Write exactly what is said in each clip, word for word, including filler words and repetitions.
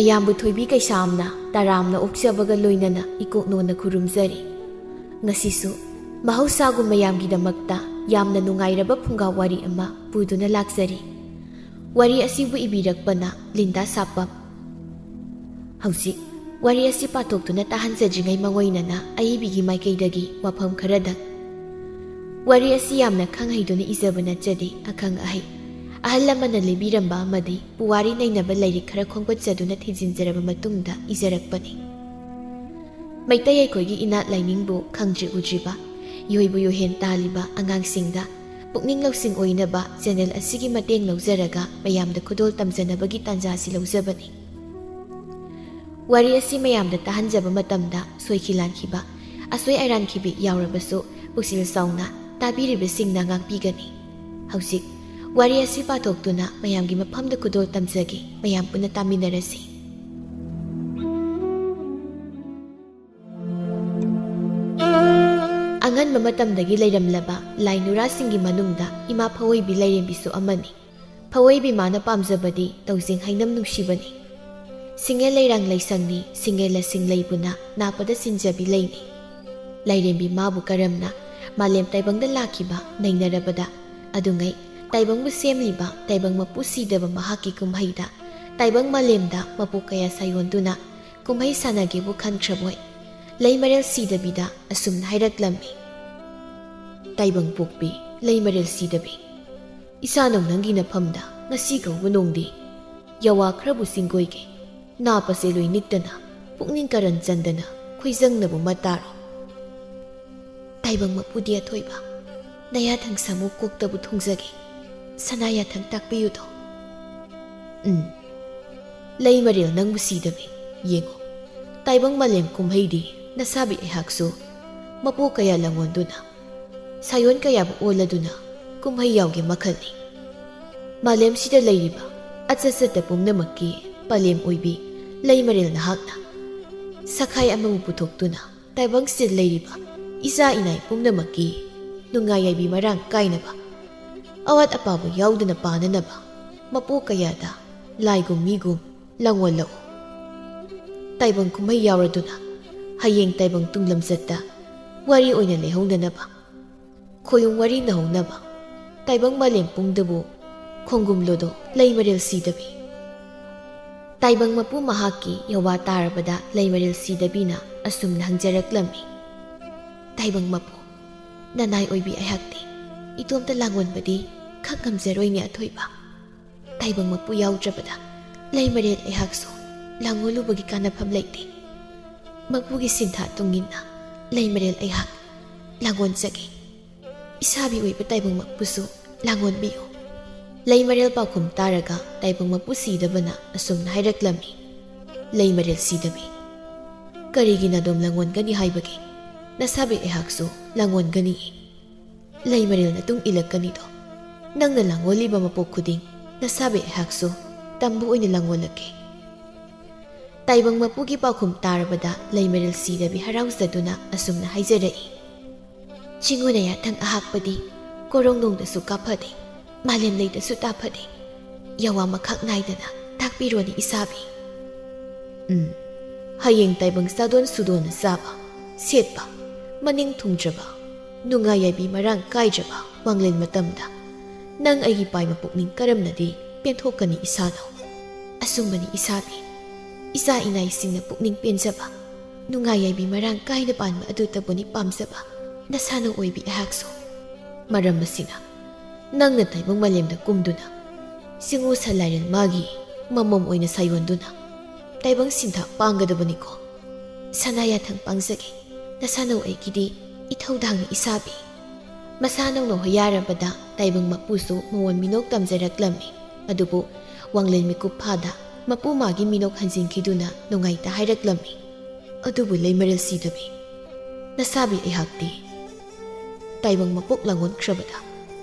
ꯃꯌꯥꯝꯕꯨ ꯊꯣꯏꯕꯤ ꯀꯩꯁꯥꯝꯅ ꯇꯔꯥꯝꯅ ꯑꯣꯛꯆꯕꯒ ꯂꯣꯏꯅꯅ ꯏꯀꯣꯛꯅꯣꯅ ꯈꯨꯔꯨꯝꯖꯔꯤ꯫ ꯉꯁꯤꯁꯨ ꯃꯍꯧꯁꯥꯒꯨꯝ ꯃꯌꯥꯝꯒꯤꯗꯃꯛꯇ ꯌꯥꯝꯅ ꯅꯨꯡꯉꯥꯏꯔꯕ ꯐꯨꯡꯒꯥ ꯋꯥꯔꯤ ꯑꯃ ꯄꯨꯗꯨꯅ ꯂꯥꯛꯆꯔꯤ꯫ ꯋꯥꯔꯤ ꯑꯁꯤꯕꯨ ꯏꯕꯤꯔꯛꯄꯅ ꯂꯤꯟꯗꯥ ꯁꯥꯄꯝ꯫ ꯍꯧꯖꯤꯛ ꯋꯥꯔꯤ ꯑꯁꯤ ꯄꯥꯊꯣꯛꯇꯨꯅ ꯇꯥꯍꯟꯖꯗ꯭ꯔꯤꯉꯩ ꯃꯥꯡꯑꯣꯏꯅꯅ ꯑꯏꯕꯤꯒꯤ ꯃꯥꯏꯀꯩꯗꯒꯤ ꯋꯥꯐꯝ ꯈꯔꯗꯪ꯫ ꯋꯥꯔꯤ ꯑꯁꯤ ꯌꯥꯝꯅ ꯈꯪ ꯍꯩꯗꯨꯅ ꯏꯖꯕ ꯅꯠꯆꯗꯦ, ꯑꯈꯪ ꯑꯍꯩ ꯑꯍꯜ ꯂꯃꯟꯅ ꯂꯤꯕꯤꯔꯝꯕ ꯑꯃꯗꯤ ꯄꯨꯋꯥꯔꯤ ꯅꯩꯅꯕ ꯂꯥꯏꯔꯤꯛ ꯈꯔ ꯈꯣꯝꯒꯠꯆꯗꯨꯅ ꯊꯤꯖꯤꯟꯖꯔꯕ ꯃꯇꯨꯡꯗ ꯏꯖꯔꯛꯄꯅꯤ꯫ ꯃꯩꯇꯩ ꯑꯩꯈꯣꯏꯒꯤ ꯏꯅꯥꯠ ꯂꯥꯏꯅꯤꯡꯕꯨ ꯈꯪꯗ꯭ꯔꯤ ꯎꯗ꯭ꯔꯤꯕ, ꯌꯣꯏꯕꯨ ꯌꯣꯏꯍꯦꯟ ꯇꯥꯜꯂꯤꯕ ꯑꯉꯥꯡꯁꯤꯡꯗ ꯄꯨꯛꯅꯤꯡ ꯂꯧꯁꯤꯡ ꯑꯣꯏꯅꯕ ꯆꯦꯅꯦꯜ ꯑꯁꯤꯒꯤ ꯃꯇꯦꯡ ꯂꯧꯖꯔꯒ ꯃꯌꯥꯝꯗ ꯈꯨꯗꯣꯜ ꯇꯝꯖꯅꯕꯒꯤ ꯇꯥꯟꯖꯥ ꯑꯁꯤ ꯂꯧꯖꯕꯅꯤ꯫ ꯋꯥꯔꯤ ꯑꯁꯤ ꯃꯌꯥꯝꯗ ꯇꯥꯍꯟꯖꯕ ꯃꯇꯝꯗ ꯁꯣꯏꯈꯤ ꯂꯥꯟꯈꯤꯕ, ꯑꯁꯣꯏ ꯑꯔꯥꯟꯈꯤꯕꯤ ꯌꯥꯎꯔꯕꯁꯨ ꯄꯨꯛꯆꯦꯜ ꯆꯥꯎꯅ ꯇꯥꯕꯤꯔꯤꯕꯁꯤꯡꯅ ꯉꯥꯛꯄꯤꯒꯅꯤ꯫ ꯍꯧꯖꯤꯛ ꯋꯥꯔꯤ ꯑꯁꯤ ꯄꯥꯊꯣꯛꯇꯨꯅ ꯃꯌꯥꯝꯒꯤ ꯃꯐꯝꯗ ꯈꯨꯗꯣꯜ ꯇꯝꯖꯒꯦ, ꯃꯌꯥꯝ ꯄꯨꯟꯅ ꯇꯥꯃꯤꯟꯅꯔꯁꯤ꯫ ꯑꯉꯟꯕ ꯃꯇꯝꯗꯒꯤ ꯂꯩꯔꯝꯂꯕ ꯂꯥꯏ ꯅꯨꯔꯥꯁꯤꯡꯒꯤ ꯃꯅꯨꯡꯗ ꯏꯃꯥ ꯐꯋꯣꯏꯕꯤ ꯂꯥꯏꯔꯦꯝꯕꯤꯁꯨ ꯑꯃꯅꯤ꯫ ꯐꯋꯣꯏꯕꯤ ꯃꯥꯅ ꯄꯥꯝꯖꯕꯗꯤ ꯇꯧꯖꯤꯡ ꯍꯩꯅꯝ ꯅꯨꯡꯁꯤꯕꯅꯤ꯫ ꯁꯤꯡꯉꯦꯜ ꯂꯩꯔꯥꯡ ꯂꯩꯁꯪꯅꯤ, ꯁꯤꯡꯉꯦꯜ ꯂꯁꯤꯡ ꯂꯩꯕꯨꯅ ꯅꯥꯄꯗ ꯁꯤꯟꯖꯕꯤ ꯂꯩꯅꯤ꯫ ꯂꯥꯏꯔꯦꯝꯕꯤ ꯃꯥꯕꯨ ꯀꯔꯝꯅ ꯃꯥꯂꯦꯝ ꯇꯥꯏꯕꯪꯗ ꯂꯥꯛꯈꯤꯕ ꯅꯩꯅꯔꯕꯗ, ꯑꯗꯨꯉꯩ ꯇꯥꯏꯕꯪꯕꯨ ꯁꯦꯝꯂꯤꯕ ꯇꯥꯏꯕꯪ ꯃꯄꯨ ꯁꯤꯗꯕ ꯃꯍꯥꯛꯀꯤ ꯀꯨꯝꯍꯩꯗ ꯇꯥꯏꯕꯪ ꯃꯥꯂꯦꯝꯗ ꯃꯄꯣꯛ ꯀꯌꯥ ꯁꯥꯌꯣꯟꯗꯨꯅ ꯀꯨꯝꯍꯩ ꯁꯥꯟꯅꯒꯦꯕꯨ ꯈꯟꯈ꯭ꯔꯕꯣꯏ ꯂꯩꯃꯔꯦꯜ ꯁꯤꯗꯕꯤꯗ ꯑꯁꯨꯝꯅ ꯍꯥꯏꯔꯛꯂꯝꯃꯤ꯫ ꯇꯥꯏꯕꯪ ꯄꯣꯛꯄꯤ ꯂꯩꯃꯔꯦꯜ ꯁꯤꯗꯕꯤ, ꯏꯁꯥꯅꯧ ꯅꯪꯒꯤ ꯅꯐꯝꯗ ꯉꯁꯤ ꯀꯧꯕ ꯅꯣꯡꯗꯤ ꯌꯥꯋꯥ ꯈꯔꯕꯨ ꯆꯤꯡꯒꯣꯏꯒꯦ, ꯅꯥꯄꯁꯦ ꯂꯣꯏ ꯅꯤꯛꯇꯅ ꯄꯨꯛꯅꯤꯡ ꯀꯔꯟ ꯆꯟꯗꯅ ꯈꯣꯏꯖꯪꯅꯕ ꯃꯇꯥꯔꯣ? ꯇꯥꯏꯕꯪ ꯃꯄꯨꯗꯤ ꯑꯊꯣꯏꯕ, ꯅꯌꯥꯊꯪ ꯁꯥꯃꯨ ꯀꯣꯛꯇꯕꯨ ꯊꯣꯡꯖꯒꯦ, ꯁꯅꯥ ꯌꯥꯊꯪ ꯇꯥꯛꯄꯤꯌꯨꯗꯣ꯫ ꯎꯝ, ꯂꯩꯃꯔꯦꯜ ꯅꯪꯕꯨ ꯁꯤꯗꯕꯤ, ꯌꯦꯡꯉꯨ, ꯇꯥꯏꯕꯪ ꯃꯥꯂꯦꯝ ꯀꯨꯝꯍꯩꯗꯤ ꯅꯁꯥꯕꯤ ꯑꯩꯍꯥꯛꯁꯨ ꯃꯄꯣꯛ ꯀꯌꯥ ꯂꯥꯡꯑꯣꯟꯗꯨꯅ ꯁꯥꯌꯣꯟ ꯀꯌꯥꯕꯨ ꯑꯣꯜꯂꯗꯨꯅ ꯀꯨꯝꯍꯩ ꯌꯥꯎꯒꯦ ꯃꯈꯜꯅꯤ꯫ ꯃꯥꯂꯦꯝꯁꯤꯗ ꯂꯩꯔꯤꯕ ꯑꯆꯠ ꯆꯠꯇ ꯄꯨꯝꯅꯃꯛꯀꯤ ꯄꯂꯦꯝ ꯑꯣꯏꯕꯤ ꯂꯩꯃꯔꯦꯜ ꯅꯍꯥꯛꯅ ꯁꯈꯥꯏ ꯑꯃꯕꯨ ꯄꯨꯊꯣꯛꯇꯨꯅ ꯇꯥꯏꯕꯪꯁꯤꯗ ꯂꯩꯔꯤꯕ ꯏꯆꯥ ꯏꯅꯥꯏ ꯄꯨꯝꯅꯃꯛꯀꯤ ꯅꯨꯡꯉꯥꯏ ꯌꯥꯏꯕꯤ ꯃꯔꯥꯡ ꯀꯥꯏꯅꯕ, ꯑꯋꯥꯠ ꯑꯄꯥꯕꯨ ꯌꯥꯎꯗꯅ ꯄꯥꯅꯅꯕ ꯃꯄꯣꯛ ꯀꯌꯥꯗ ꯂꯥꯏꯒꯨꯝ ꯃꯤꯒꯨꯝ ꯂꯥꯡꯑꯣꯜꯂꯛꯎ꯫ ꯇꯥꯏꯕꯪ ꯀꯨꯝꯍꯩ ꯌꯥꯎꯔꯗꯨꯅ ꯍꯌꯦꯡ ꯇꯥꯏꯕꯪ ꯇꯨꯡꯂꯝꯆꯠꯇ ꯋꯥꯔꯤ ꯑꯣꯏꯅ ꯂꯩꯍꯧꯅꯅꯕ, ꯈꯣꯌꯨꯝ ꯋꯥꯔꯤ ꯅꯍꯧꯅꯕ, ꯇꯥꯏꯕꯪ ꯃꯥꯂꯦꯝ ꯄꯨꯝꯗꯕꯨ ꯈꯣꯡꯒꯨꯝꯂꯣꯗꯣ ꯂꯩꯃꯔꯦꯜ ꯁꯤꯗꯕꯤ꯫ ꯇꯥꯏꯕꯪ ꯃꯄꯨ ꯃꯍꯥꯛꯀꯤ ꯌꯋꯥ ꯇꯥꯔꯕꯗ ꯂꯩꯃꯔꯦꯜ ꯁꯤꯗꯕꯤꯅ ꯑꯁꯨꯝꯅ ꯍꯪꯖꯔꯛꯂꯝꯃꯤ, "ꯇꯥꯏꯕꯪ ꯃꯄꯨ, ꯅꯅꯥꯏ ꯑꯣꯏꯕꯤ ꯑꯩꯍꯥꯛꯇꯤ ꯏꯇꯣꯝꯇ ꯂꯥꯡꯑꯣꯟꯕꯗꯤ ꯈꯛ ꯉꯝꯖꯔꯣꯏꯅꯦ ꯑꯊꯣꯏꯕ꯫ ꯇꯥꯏꯕꯪ ꯃꯄꯨ ꯌꯥꯎꯗ꯭ꯔꯕꯗ ꯂꯩꯃꯔꯦꯜ ꯑꯩꯍꯥꯛꯁꯨ ꯂꯥꯡꯑꯣꯜꯂꯨꯕꯒꯤ ꯀꯥꯟꯅꯐꯝ ꯂꯩꯇꯦ꯫ ꯃꯄꯨꯒꯤ ꯁꯤꯟꯊꯥ ꯇꯨꯡꯏꯟꯅ ꯂꯩꯃꯔꯦꯜ ꯑꯩꯍꯥꯛ ꯂꯥꯡꯑꯣꯟꯖꯒꯦ꯫ ꯏꯁꯥꯕꯤ ꯑꯣꯏꯕ ꯇꯥꯏꯕꯪ ꯃꯄꯨꯁꯨ ꯂꯥꯡꯑꯣꯟꯕꯤꯌꯨ꯫" ꯂꯩꯃꯔꯦꯜ ꯄꯥꯎꯈꯨꯝ ꯇꯥꯔꯒ ꯇꯥꯏꯕꯪ ꯃꯄꯨ ꯁꯤꯗꯕꯅ ꯑꯁꯨꯝꯅ ꯍꯥꯏꯔꯛꯂꯝꯃꯤ, "ꯂꯩꯃꯔꯦꯜ ꯁꯤꯗꯕꯤ, ꯀꯔꯤꯒꯤ ꯅꯥꯗꯣꯝ ꯂꯥꯡꯑꯣꯟꯒꯅꯤ ꯍꯥꯏꯕꯒꯦ? ꯅꯁꯥꯕꯤ ꯑꯩꯍꯥꯛꯁꯨ ꯂꯥꯡꯑꯣꯟꯒꯅꯤꯌꯦ꯫ ꯂꯩꯃꯔꯦꯜ ꯅꯇꯨꯡ ꯏꯜꯂꯛꯀꯅꯤꯗꯣ꯫ ꯅꯪꯅ ꯂꯥꯡꯑꯣꯜꯂꯤꯕ ꯃꯄꯣꯛ ꯈꯨꯗꯤꯡ ꯅꯁꯥꯕꯤ ꯑꯩꯍꯥꯛꯁꯨ ꯇꯝꯕ ꯑꯣꯏꯅ ꯂꯥꯡꯑꯣꯜꯂꯛꯀꯦ꯫" ꯇꯥꯏꯕꯪ ꯃꯄꯨꯒꯤ ꯄꯥꯎꯈꯨꯝ ꯇꯥꯔꯕꯗ ꯂꯩꯃꯔꯦꯜ ꯁꯤꯗꯕꯤ ꯍꯔꯥꯎꯖꯗꯨꯅ ꯑꯁꯨꯝꯅ ꯍꯥꯏꯖꯔꯛꯏ, "ꯆꯤꯡꯉꯨꯅ ꯌꯥꯊꯪ ꯑꯍꯥꯛꯄꯗꯤ ꯀꯣꯔꯣꯡꯅꯣꯡꯗꯁꯨ ꯀꯥꯐꯗꯦ, ꯃꯥꯂꯦꯝ ꯂꯩꯗꯁꯨ ꯇꯥꯐꯗꯦ꯫ ꯌꯥꯋꯥ ꯃꯈꯛ ꯅꯥꯏꯗꯅ ꯇꯥꯛꯄꯤꯔꯣꯅꯦ ꯏꯁꯥꯕꯤ꯫" ꯎꯝ, ꯍꯌꯦꯡ ꯇꯥꯏꯕꯪ ꯆꯥꯗꯣꯟ ꯁꯨꯗꯣꯟꯅ ꯆꯥꯕ, ꯁꯦꯠꯄ, ꯃꯅꯤꯡ ꯊꯨꯡꯗ꯭ꯔꯕ, ꯅꯨꯡꯉꯥꯏ ꯌꯥꯏꯕꯤ ꯃꯔꯥꯡ ꯀꯥꯏꯗ꯭ꯔꯕ ꯋꯥꯡꯂꯦꯟ ꯃꯇꯝꯗ ꯅꯪ ꯑꯩꯒꯤ ꯄꯥꯏꯕ ꯄꯨꯛꯅꯤꯡ ꯀꯔꯝꯅꯗꯤ ꯄꯦꯟꯊꯣꯛꯀꯅꯤ ꯏꯁꯥꯅꯧ? ꯑꯆꯨꯝꯕꯅꯤ ꯏꯁꯥꯕꯤ, ꯏꯆꯥ ꯏꯅꯥꯏꯁꯤꯡꯅ ꯄꯨꯛꯅꯤꯡ ꯄꯦꯟꯖꯕ, ꯅꯨꯡꯉꯥꯏ ꯌꯥꯏꯕꯤ ꯃꯔꯥꯡ ꯀꯥꯏꯅ ꯄꯥꯟꯕ ꯑꯗꯨꯇꯕꯨꯅꯤ ꯄꯥꯝꯖꯕ ꯅꯁꯥꯅꯧ ꯑꯣꯏꯕꯤ ꯑꯩꯍꯥꯛꯁꯨ꯫ ꯃꯔꯝ ꯑꯁꯤꯅ ꯅꯪꯅ ꯇꯥꯏꯕꯪ ꯃꯥꯂꯦꯝꯗ ꯀꯨꯝꯗꯨꯅ ꯆꯤꯡꯉꯨ ꯁꯂꯥꯏꯔꯦꯜ ꯃꯥꯒꯤ ꯃꯃꯣꯝ ꯑꯣꯏꯅ ꯁꯥꯌꯣꯟꯗꯨꯅ ꯇꯥꯏꯕꯪ ꯁꯤꯟꯊꯥ ꯄꯥꯡꯒꯗꯕꯅꯤꯀꯣ꯫ ꯁꯅꯥ ꯌꯥꯊꯪ ꯄꯥꯡꯖꯒꯦ, ꯅꯁꯥꯅꯧ ꯑꯩꯒꯤꯗꯤ ꯏꯊꯧꯗꯥꯡꯅꯤ ꯏꯁꯥꯕꯤ꯫ ꯃꯁꯥꯅꯧꯅ ꯍꯣꯌꯥꯔꯕꯗ ꯇꯥꯏꯕꯪ ꯃꯄꯨꯁꯨ ꯃꯉꯣꯟ ꯃꯤꯅꯣꯛ ꯇꯝꯖꯔꯛꯂꯝꯃꯤ꯫ ꯑꯗꯨꯕꯨ ꯋꯥꯡꯂꯦꯟ ꯃꯤꯀꯨꯞ ꯐꯥꯗ ꯃꯄꯨ ꯃꯥꯒꯤ ꯃꯤꯅꯣꯛ ꯍꯟꯖꯤꯟꯈꯤꯗꯨꯅ ꯅꯨꯡꯉꯥꯏꯇ ꯍꯥꯏꯔꯛꯂꯝꯃꯤ, "ꯑꯗꯨꯕꯨ ꯂꯩꯃꯔꯦꯜ ꯁꯤꯗꯕꯤ, ꯅꯁꯥꯕꯤ ꯑꯩꯍꯥꯛꯇꯤ ꯇꯥꯏꯕꯪ ꯃꯄꯣꯛ ꯂꯥꯡꯑꯣꯟꯈ꯭ꯔꯕꯗ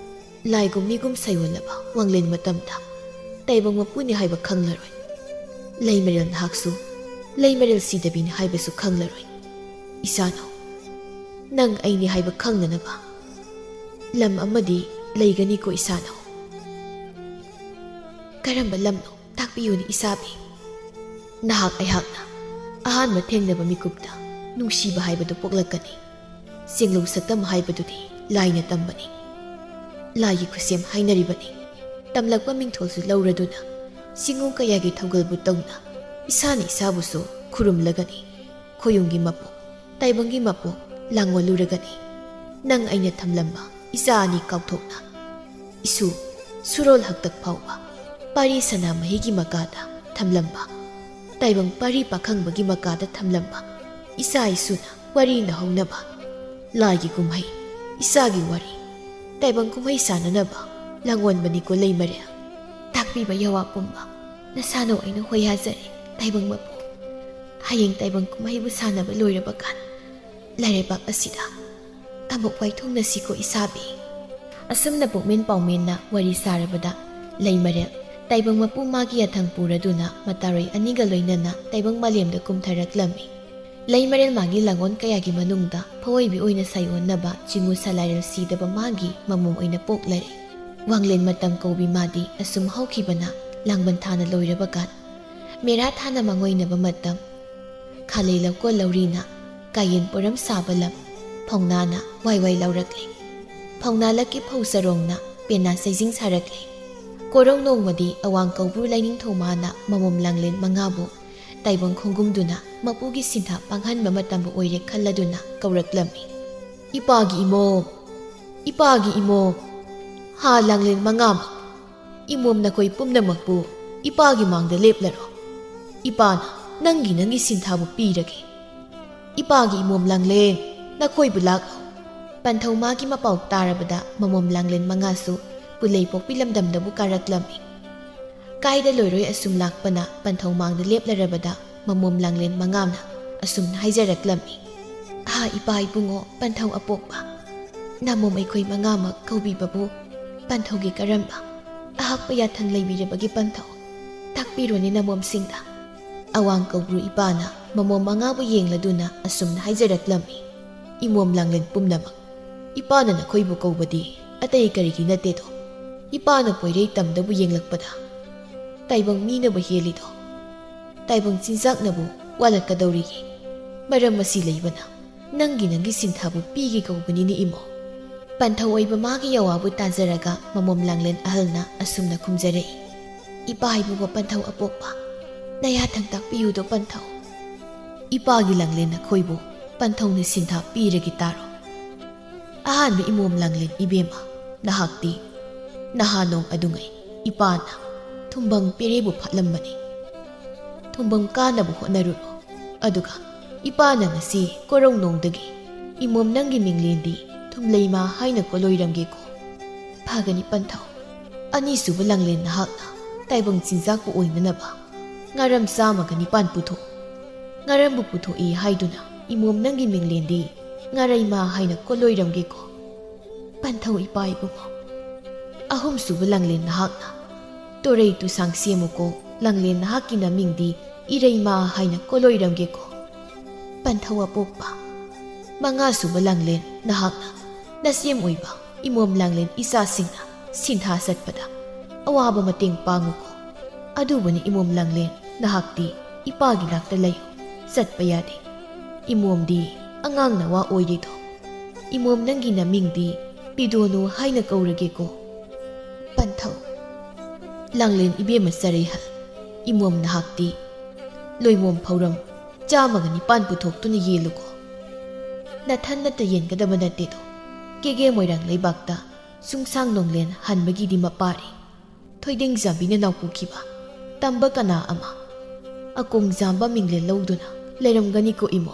ꯂꯥꯏꯒꯨꯝ ꯃꯤꯒꯨꯝ ꯁꯥꯌꯣꯜꯂꯕ ꯋꯥꯡꯂꯦꯟ ꯃꯇꯝꯗ ꯇꯥꯏꯕꯪ ꯃꯄꯨꯅꯤ ꯍꯥꯏꯕ ꯈꯪꯂꯔꯣꯏ꯫ ꯂꯩꯃꯔꯦꯜ ꯅꯍꯥꯛꯁꯨ ꯂꯩꯃꯔꯦꯜ ꯁꯤꯗꯕꯤꯅꯤ ꯍꯥꯏꯕꯁꯨ ꯈꯪꯂꯔꯣꯏ꯫ ꯏꯁꯥꯅꯧ, ꯅꯪ ꯑꯩꯅꯤ ꯍꯥꯏꯕ ꯈꯪꯅꯅꯕ ꯂꯝ ꯑꯃꯗꯤ ꯂꯩꯒꯅꯤꯀꯣ ꯏꯁꯥꯅꯧ꯫" "ꯀꯔꯝꯕ ꯂꯝꯅꯣ? ꯇꯥꯛꯄꯤꯌꯨꯅꯦ ꯏꯁꯥꯕꯤ꯫" "ꯅꯍꯥꯛ ꯑꯩꯍꯥꯛꯅ ꯑꯍꯥꯟꯕ ꯊꯦꯡꯅꯕ ꯃꯤꯀꯨꯞꯇ ꯅꯨꯡꯁꯤꯕ ꯍꯥꯏꯕꯗꯨ ꯄꯣꯛꯂꯛꯀꯅꯤ꯫ ꯆꯦꯡꯂꯧ ꯁꯛꯇꯝ ꯍꯥꯏꯕꯗꯨꯗꯤ ꯂꯥꯏꯅ ꯇꯝꯕꯅꯤ꯫ ꯂꯥꯏꯒꯤ ꯈꯨꯠꯁꯦꯝ ꯍꯥꯏꯅꯔꯤꯕꯅꯤ꯫ ꯇꯝꯂꯛꯄ ꯃꯤꯡꯊꯣꯜꯁꯨ ꯂꯧꯔꯗꯨꯅ ꯆꯤꯡꯉꯨ ꯀꯌꯥꯒꯤ ꯊꯧꯒꯜꯕꯨ ꯇꯧꯅ ꯏꯁꯥꯅ ꯏꯁꯥꯕꯨꯁꯨ ꯈꯨꯔꯨꯝꯂꯒꯅꯤ꯫ ꯈꯣꯌꯨꯝꯒꯤ ꯃꯄꯣꯛ, ꯇꯥꯏꯕꯪꯒꯤ ꯃꯄꯣꯛ ꯂꯥꯡꯑꯣꯜꯂꯨꯔꯒꯅꯤ꯫ ꯅꯪ ꯑꯩꯅ ꯊꯝꯂꯝꯕ ꯏꯆꯥ ꯑꯅꯤ ꯀꯥꯎꯊꯣꯛꯅ ꯏꯁꯨ ꯁꯨꯔꯣꯜ ꯍꯛꯇꯛ ꯐꯥꯎꯕ ꯄꯥꯔꯤ ꯁꯅꯥꯃꯍꯤꯒꯤ ꯃꯀꯥꯗ ꯊꯝꯂꯝꯕ, ꯇꯥꯏꯕꯪ ꯄꯥꯔꯤ ꯄꯥꯈꯪꯕꯒꯤ ꯃꯀꯥꯗ ꯊꯝꯂꯝꯕ ꯏꯆꯥ ꯏꯁꯨꯅ ꯋꯥꯔꯤ ꯅꯍꯧꯅꯕ ꯂꯥꯏꯒꯤ ꯀꯨꯝꯍꯩ, ꯏꯆꯥꯒꯤ ꯋꯥꯔꯤ, ꯇꯥꯏꯕꯪ ꯀꯨꯝꯍꯩ ꯁꯥꯟꯅꯅꯕ ꯂꯥꯡꯑꯣꯟꯕꯅꯤꯀꯣ ꯂꯩꯃꯔꯦꯜ꯫ ꯇꯥꯛꯄꯤꯕ ꯌꯥꯋꯥ ꯄꯨꯝꯕ ꯅꯁꯥꯅ ꯑꯣꯏꯅ ꯍꯣꯏ ꯍꯥꯖꯔꯦ ꯇꯥꯏꯕꯪ ꯃꯄꯨ꯫ ꯍꯌꯦꯡ ꯇꯥꯏꯕꯪ ꯀꯨꯝꯍꯩꯕꯨ ꯁꯥꯟꯅꯕ ꯂꯣꯏꯔꯕ ꯀꯥꯟ ꯂꯩꯔꯩꯕꯥꯛ ꯑꯁꯤꯗ ꯑꯃꯨꯛ ꯋꯥꯏꯊꯨꯡꯅꯁꯤꯀꯣ ꯏꯁꯥꯕꯤ꯫ ꯑꯁꯨꯝꯅ ꯄꯨꯛꯃꯦꯟ ꯄꯥꯎꯃꯦꯟꯅ ꯋꯥꯔꯤ ꯁꯥꯔꯕꯗ ꯂꯩꯃꯔꯦꯜ ꯇꯥꯏꯕꯪ ꯃꯄꯨ ꯃꯥꯒꯤ ꯌꯥꯊꯪ ꯄꯨꯔꯗꯨꯅ ꯃꯇꯥꯔꯣꯏ ꯑꯅꯤꯒ ꯂꯣꯏꯅꯅ ꯇꯥꯏꯕꯪ ꯃꯥꯂꯦꯝꯗ ꯀꯨꯝꯊꯔꯛꯂꯝꯃꯤ꯫ ꯂꯩꯃꯔꯦꯜ ꯃꯥꯒꯤ ꯂꯥꯡꯑꯣꯟ ꯀꯌꯥꯒꯤ ꯃꯅꯨꯡꯗ ꯐꯑꯣꯏꯕꯤ ꯑꯣꯏꯅ ꯁꯥꯏꯑꯣꯟꯅꯕ ꯆꯤꯡꯉꯨ ꯁꯂꯥꯏꯔꯦꯜ ꯁꯤꯗꯕ ꯃꯥꯒꯤ ꯃꯃꯣꯝ ꯑꯣꯏꯅ ꯄꯣꯛꯂꯔꯦ꯫ ꯋꯥꯡꯂꯦꯟ ꯃꯇꯝ ꯀꯧꯕꯤ ꯃꯥꯗꯤ ꯑꯁꯨꯝ ꯍꯧꯈꯤꯕꯅ ꯂꯥꯡꯕꯟ ꯊꯥꯅ ꯂꯣꯏꯔꯕ ꯀꯥꯟ ꯃꯦꯔꯥ ꯊꯥꯅ ꯃꯥꯡꯑꯣꯏꯅꯕ ꯃꯇꯝ ꯈꯥꯂꯩ ꯂꯧꯀꯣꯜ ꯂꯧꯔꯤꯅ ꯀꯥꯌꯦꯟ ꯄꯣꯔꯝ ꯁꯥꯕ ꯂꯝ ꯐꯧꯅꯥꯅ ꯋꯥꯏ ꯋꯥꯏ ꯂꯧꯔꯛꯂꯤ꯫ ꯐꯧꯅꯥ ꯂꯛꯀꯤ ꯐꯧ ꯆꯔꯣꯡꯅ ꯄꯦꯅꯥ ꯆꯩꯖꯤꯡ ꯁꯥꯔꯛꯂꯤ꯫ ꯀꯣꯔꯧ ꯅꯣꯡꯃꯗꯤ ꯑꯋꯥꯡ ꯀꯧꯕ꯭ꯔꯨ ꯂꯥꯏꯅꯤꯡꯊꯧ ꯃꯥꯅ ꯃꯃꯣꯝ ꯂꯥꯡꯂꯦꯟ ꯃꯉꯥꯕꯨ ꯇꯥꯏꯕꯪ ꯈꯣꯡꯒꯨꯝꯗꯨꯅ ꯃꯄꯨꯒꯤ ꯁꯤꯟꯊꯥ ꯄꯥꯡꯍꯟꯕ ꯃꯇꯝꯕꯨ ꯑꯣꯏꯔꯦ ꯈꯜꯂꯗꯨꯅ ꯀꯧꯔꯛꯂꯝꯃꯤ꯫ ꯏꯄꯥꯒꯤ ꯏꯃꯣꯝ, ꯏꯄꯥꯒꯤ ꯏꯃꯣꯝ, ꯍꯥ ꯂꯥꯡꯂꯦꯟ ꯃꯉꯥꯃꯛ, ꯏꯃꯣꯝ ꯅꯈꯣꯏ ꯄꯨꯝꯅꯃꯛꯄꯨ ꯏꯄꯥꯒꯤ ꯃꯥꯡꯗ ꯂꯦꯞꯂꯔꯣ꯫ ꯏꯄꯥꯅ ꯅꯪꯒꯤ ꯅꯪꯒꯤ ꯁꯤꯟꯊꯥꯕꯨ ꯄꯤꯔꯒꯦ꯫ ꯏꯄꯥꯒꯤ ꯏꯃꯣꯝ ꯂꯥꯡꯂꯦꯟ, ꯅꯈꯣꯏꯕꯨ ꯂꯥꯛꯂꯣ꯫ ꯄꯟꯊꯧ ꯃꯥꯒꯤ ꯃꯄꯥꯎ ꯇꯥꯔꯕꯗ ꯃꯃꯣꯝ ꯂꯥꯡꯂꯦꯟ ꯃꯉꯥꯁꯨ ꯄꯨꯂꯩ ꯄꯣꯛꯄꯤ ꯂꯝꯗꯝꯗꯕꯨ ꯀꯥꯔꯛꯂꯝꯃꯤ꯫ ꯀꯥꯏꯗ ꯂꯣꯏꯔꯣꯏ ꯑꯁꯨꯝ ꯂꯥꯛꯄꯅ ꯄꯟꯊꯧ ꯃꯥꯡꯗ ꯂꯦꯞꯂꯔꯕꯗ ꯃꯃꯣꯝ ꯂꯥꯡꯂꯦꯟ ꯃꯉꯥꯝꯅ ꯑꯁꯨꯝꯅ ꯍꯥꯏꯖꯔꯛꯂꯝꯃꯤ꯫ ꯑꯍꯥ ꯏꯄꯥ ꯏꯕꯨꯡꯉꯣ ꯄꯟꯊꯧ ꯑꯄꯣꯛꯄ, ꯅꯃꯣꯝ ꯑꯩꯈꯣꯏ ꯃꯉꯥꯃꯛ ꯀꯧꯕꯤꯕꯕꯨ ꯄꯟꯊꯧꯒꯤ ꯀꯔꯝꯕ ꯑꯍꯛꯄ ꯌꯥꯊꯪ ꯂꯩꯕꯤꯔꯕꯒꯦ ꯄꯟꯊꯧ? ꯇꯥꯛꯄꯤꯔꯣꯅꯦ ꯅꯃꯣꯝꯁꯤꯡꯗ꯫ ꯑꯋꯥꯡ ꯀꯧꯕ꯭ꯔꯨ ꯏꯄꯥꯅ ꯃꯃꯣꯝ ꯃꯉꯥꯕꯨ ꯌꯦꯡꯂꯗꯨꯅ ꯑꯁꯨꯝꯅ ꯍꯥꯏꯖꯔꯛꯂꯝꯃꯤ꯫ ꯏꯃꯣꯝ ꯂꯥꯡꯂꯦꯟ ꯄꯨꯝꯅꯃꯛ, ꯏꯄꯥꯅ ꯅꯈꯣꯏꯕꯨ ꯀꯧꯕꯗꯤ ꯑꯇꯩ ꯀꯔꯤꯒꯤ ꯅꯠꯇꯦꯗꯣ꯫ ꯏꯄꯥꯅ ꯄꯣꯏꯔꯩ ꯇꯝꯗꯕꯨ ꯌꯦꯡꯂꯛꯄꯗ ꯇꯥꯏꯕꯪ ꯃꯤꯅꯕꯨ ꯍꯦꯜꯂꯤꯗꯣ꯫ ꯇꯥꯏꯕꯪ ꯆꯤꯟꯖꯥꯛꯅꯕꯨ ꯋꯥꯠꯂꯛꯀꯗꯧꯔꯤꯒꯦ? ꯃꯔꯝ ꯑꯁꯤ ꯂꯩꯕꯅ ꯅꯪꯒꯤ ꯅꯪꯒꯤ ꯁꯤꯟꯊꯥꯕꯨ ꯄꯤꯒꯦ ꯀꯧꯕꯅꯤꯅꯦ ꯏꯃꯣ꯫ ꯄꯟꯊꯧ ꯑꯣꯏꯕ ꯃꯥꯒꯤ ꯌꯥꯋꯥꯕꯨ ꯇꯥꯖꯔꯒ ꯃꯃꯣꯝ ꯂꯥꯡꯂꯦꯟ ꯑꯍꯜꯅ ꯑꯁꯨꯝꯅ ꯈꯨꯝꯖꯔꯛꯏ, "ꯏꯄꯥ ꯏꯕꯨꯡꯉꯣ ꯄꯟꯊꯧ ꯑꯄꯣꯛꯄ, ꯅꯌꯥ ꯊꯪ ꯇꯥꯛꯄꯤꯌꯨꯗꯣ ꯄꯟꯊꯧ꯫ ꯏꯄꯥꯒꯤ ꯂꯥꯡꯂꯦꯟ ꯅꯈꯣꯏꯕꯨ ꯄꯟꯊꯧꯅ ꯁꯤꯟꯊꯥ ꯄꯤꯔꯒꯦ ꯇꯥꯔꯣ꯫ ꯑꯍꯥꯟꯕ ꯏꯃꯣꯝ ꯂꯥꯡꯂꯦꯟ ꯏꯕꯦꯝꯃ, ꯅꯍꯥꯛꯇꯤ ꯅꯍꯥ ꯅꯣꯡ ꯑꯗꯨꯉꯩ ꯏꯄꯥꯅ ꯊꯨꯝꯕꯪ ꯄꯦꯔꯦꯕꯨ ꯐꯠꯂꯝꯕꯅꯤ꯫ ꯊꯨꯝꯕꯪ ꯀꯥꯅꯕ ꯍꯣꯠꯅꯔꯨꯔꯣ꯫ ꯑꯗꯨꯒ ꯏꯄꯥꯅ ꯉꯁꯤ ꯀꯣꯔꯧꯅꯣꯡꯗꯒꯤ ꯏꯃꯣꯝ ꯅꯪꯒꯤ ꯃꯤꯡꯂꯦꯟꯗꯤ ꯊꯨꯝꯂꯩꯃ ꯍꯥꯏꯅ ꯀꯣꯂꯣꯏꯔꯝꯒꯦꯀꯣ꯫ ꯐꯒꯅꯤ ꯄꯟꯊꯧ꯫ ꯑꯅꯤꯁꯨꯕ ꯂꯥꯡꯂꯦꯟ ꯅꯍꯥꯛꯅ ꯇꯥꯏꯕꯪ ꯆꯤꯟꯖꯥꯛꯄꯨ ꯑꯣꯏꯅꯅꯕ ꯉꯥꯔꯝ ꯆꯥꯝꯃꯒ ꯅꯤꯄꯥꯟ ꯄꯨꯊꯣꯛ꯫ ꯉꯥꯔꯝꯕꯨ ꯄꯨꯊꯣꯛꯏ ꯍꯥꯏꯗꯨꯅ ꯏꯃꯣꯝ ꯅꯪꯒꯤ ꯃꯤꯡꯂꯦꯟꯗꯤ ꯉꯥꯔꯩꯃ ꯍꯥꯏꯅ ꯀꯣꯂꯣꯏꯔꯝꯒꯦꯀꯣ꯫ ꯄꯟꯊꯧ ꯏꯄꯥ ꯏꯕꯨꯡꯉꯣ꯫ ꯑꯍꯨꯝꯁꯨꯕ ꯂꯥꯡꯂꯦꯟ ꯅꯍꯥꯛꯅ ꯇꯣꯔꯩ ꯇꯨꯁꯥꯡ ꯁꯦꯝꯃꯨꯀꯣ, ꯂꯥꯡꯂꯦꯟ ꯅꯍꯥꯛꯀꯤ ꯅꯃꯤꯡꯗꯤ ꯏꯔꯩꯃ ꯍꯥꯏꯅ ꯀꯣꯂꯣꯏꯔꯝꯒꯦꯀꯣ꯫ ꯄꯟꯊꯧ ꯑꯄꯣꯛꯄ꯫ ꯃꯉꯥꯁꯨꯕ ꯂꯥꯡꯂꯦꯟ ꯅꯍꯥꯛꯅ ꯅꯁꯦꯝ ꯑꯣꯏꯕ ꯏꯃꯣꯝ ꯂꯥꯡꯂꯦꯟ ꯏꯆꯥꯁꯤꯡꯅ ꯁꯤꯟꯊꯥ ꯆꯠꯄꯗ ꯑꯋꯥꯕ ꯃꯇꯦꯡ ꯄꯥꯡꯉꯨꯀꯣ꯫ ꯑꯗꯨꯕꯨꯅꯤ ꯏꯃꯣꯝ ꯂꯥꯡꯂꯦꯟ ꯅꯍꯥꯛꯇꯤ ꯏꯄꯥꯒꯤ ꯅꯥꯛꯇ ꯂꯩꯌꯨ, ꯆꯠꯄ ꯌꯥꯗꯦ꯫ ꯏꯃꯣꯝꯗꯤ ꯑꯉꯥꯡ ꯅꯋꯥ ꯑꯣꯏꯔꯤꯗꯣ꯫ ꯏꯃꯣꯝ ꯅꯪꯒꯤ ꯅꯃꯤꯡꯗꯤ ꯄꯤꯗꯣꯅꯨ ꯍꯥꯏꯅ ꯀꯧꯔꯒꯦꯀꯣ꯫ ꯄꯟꯊꯧ꯫ ꯂꯥꯡꯂꯦꯟ ꯏꯕꯦꯝꯃ ꯆꯔꯩꯍꯜ, ꯏꯃꯣꯝ ꯅꯍꯥꯛꯇꯤ ꯂꯣꯏꯃꯣꯝ ꯐꯧꯔꯝ ꯆꯥꯝꯃꯒ ꯅꯤꯄꯥꯟ ꯄꯨꯊꯣꯛꯇꯨꯅ ꯌꯦꯜꯂꯨꯀꯣ꯫ ꯅꯊꯟ ꯅꯠꯇ ꯌꯦꯟꯒꯗꯕ ꯅꯠꯇꯦꯗꯣ꯫ ꯀꯦꯒꯦ ꯃꯣꯏꯔꯥꯡ ꯂꯩꯕꯥꯛꯇ ꯆꯨꯡꯁꯥꯡ ꯅꯣꯡꯂꯦꯟ ꯍꯟꯕꯒꯤꯗꯤ ꯃꯄꯥꯔꯤ꯫ ꯊꯣꯏꯗꯤꯡ ꯆꯥꯕꯤꯅ ꯅꯥꯎꯄꯨꯈꯤꯕ ꯇꯝꯕ ꯀꯅꯥ ꯑꯃ ꯑꯀꯣꯡ ꯆꯥꯝꯕ ꯃꯤꯡꯂꯦꯟ ꯂꯧꯗꯨꯅ ꯂꯩꯔꯝꯒꯅꯤꯀꯣ ꯏꯃꯣ꯫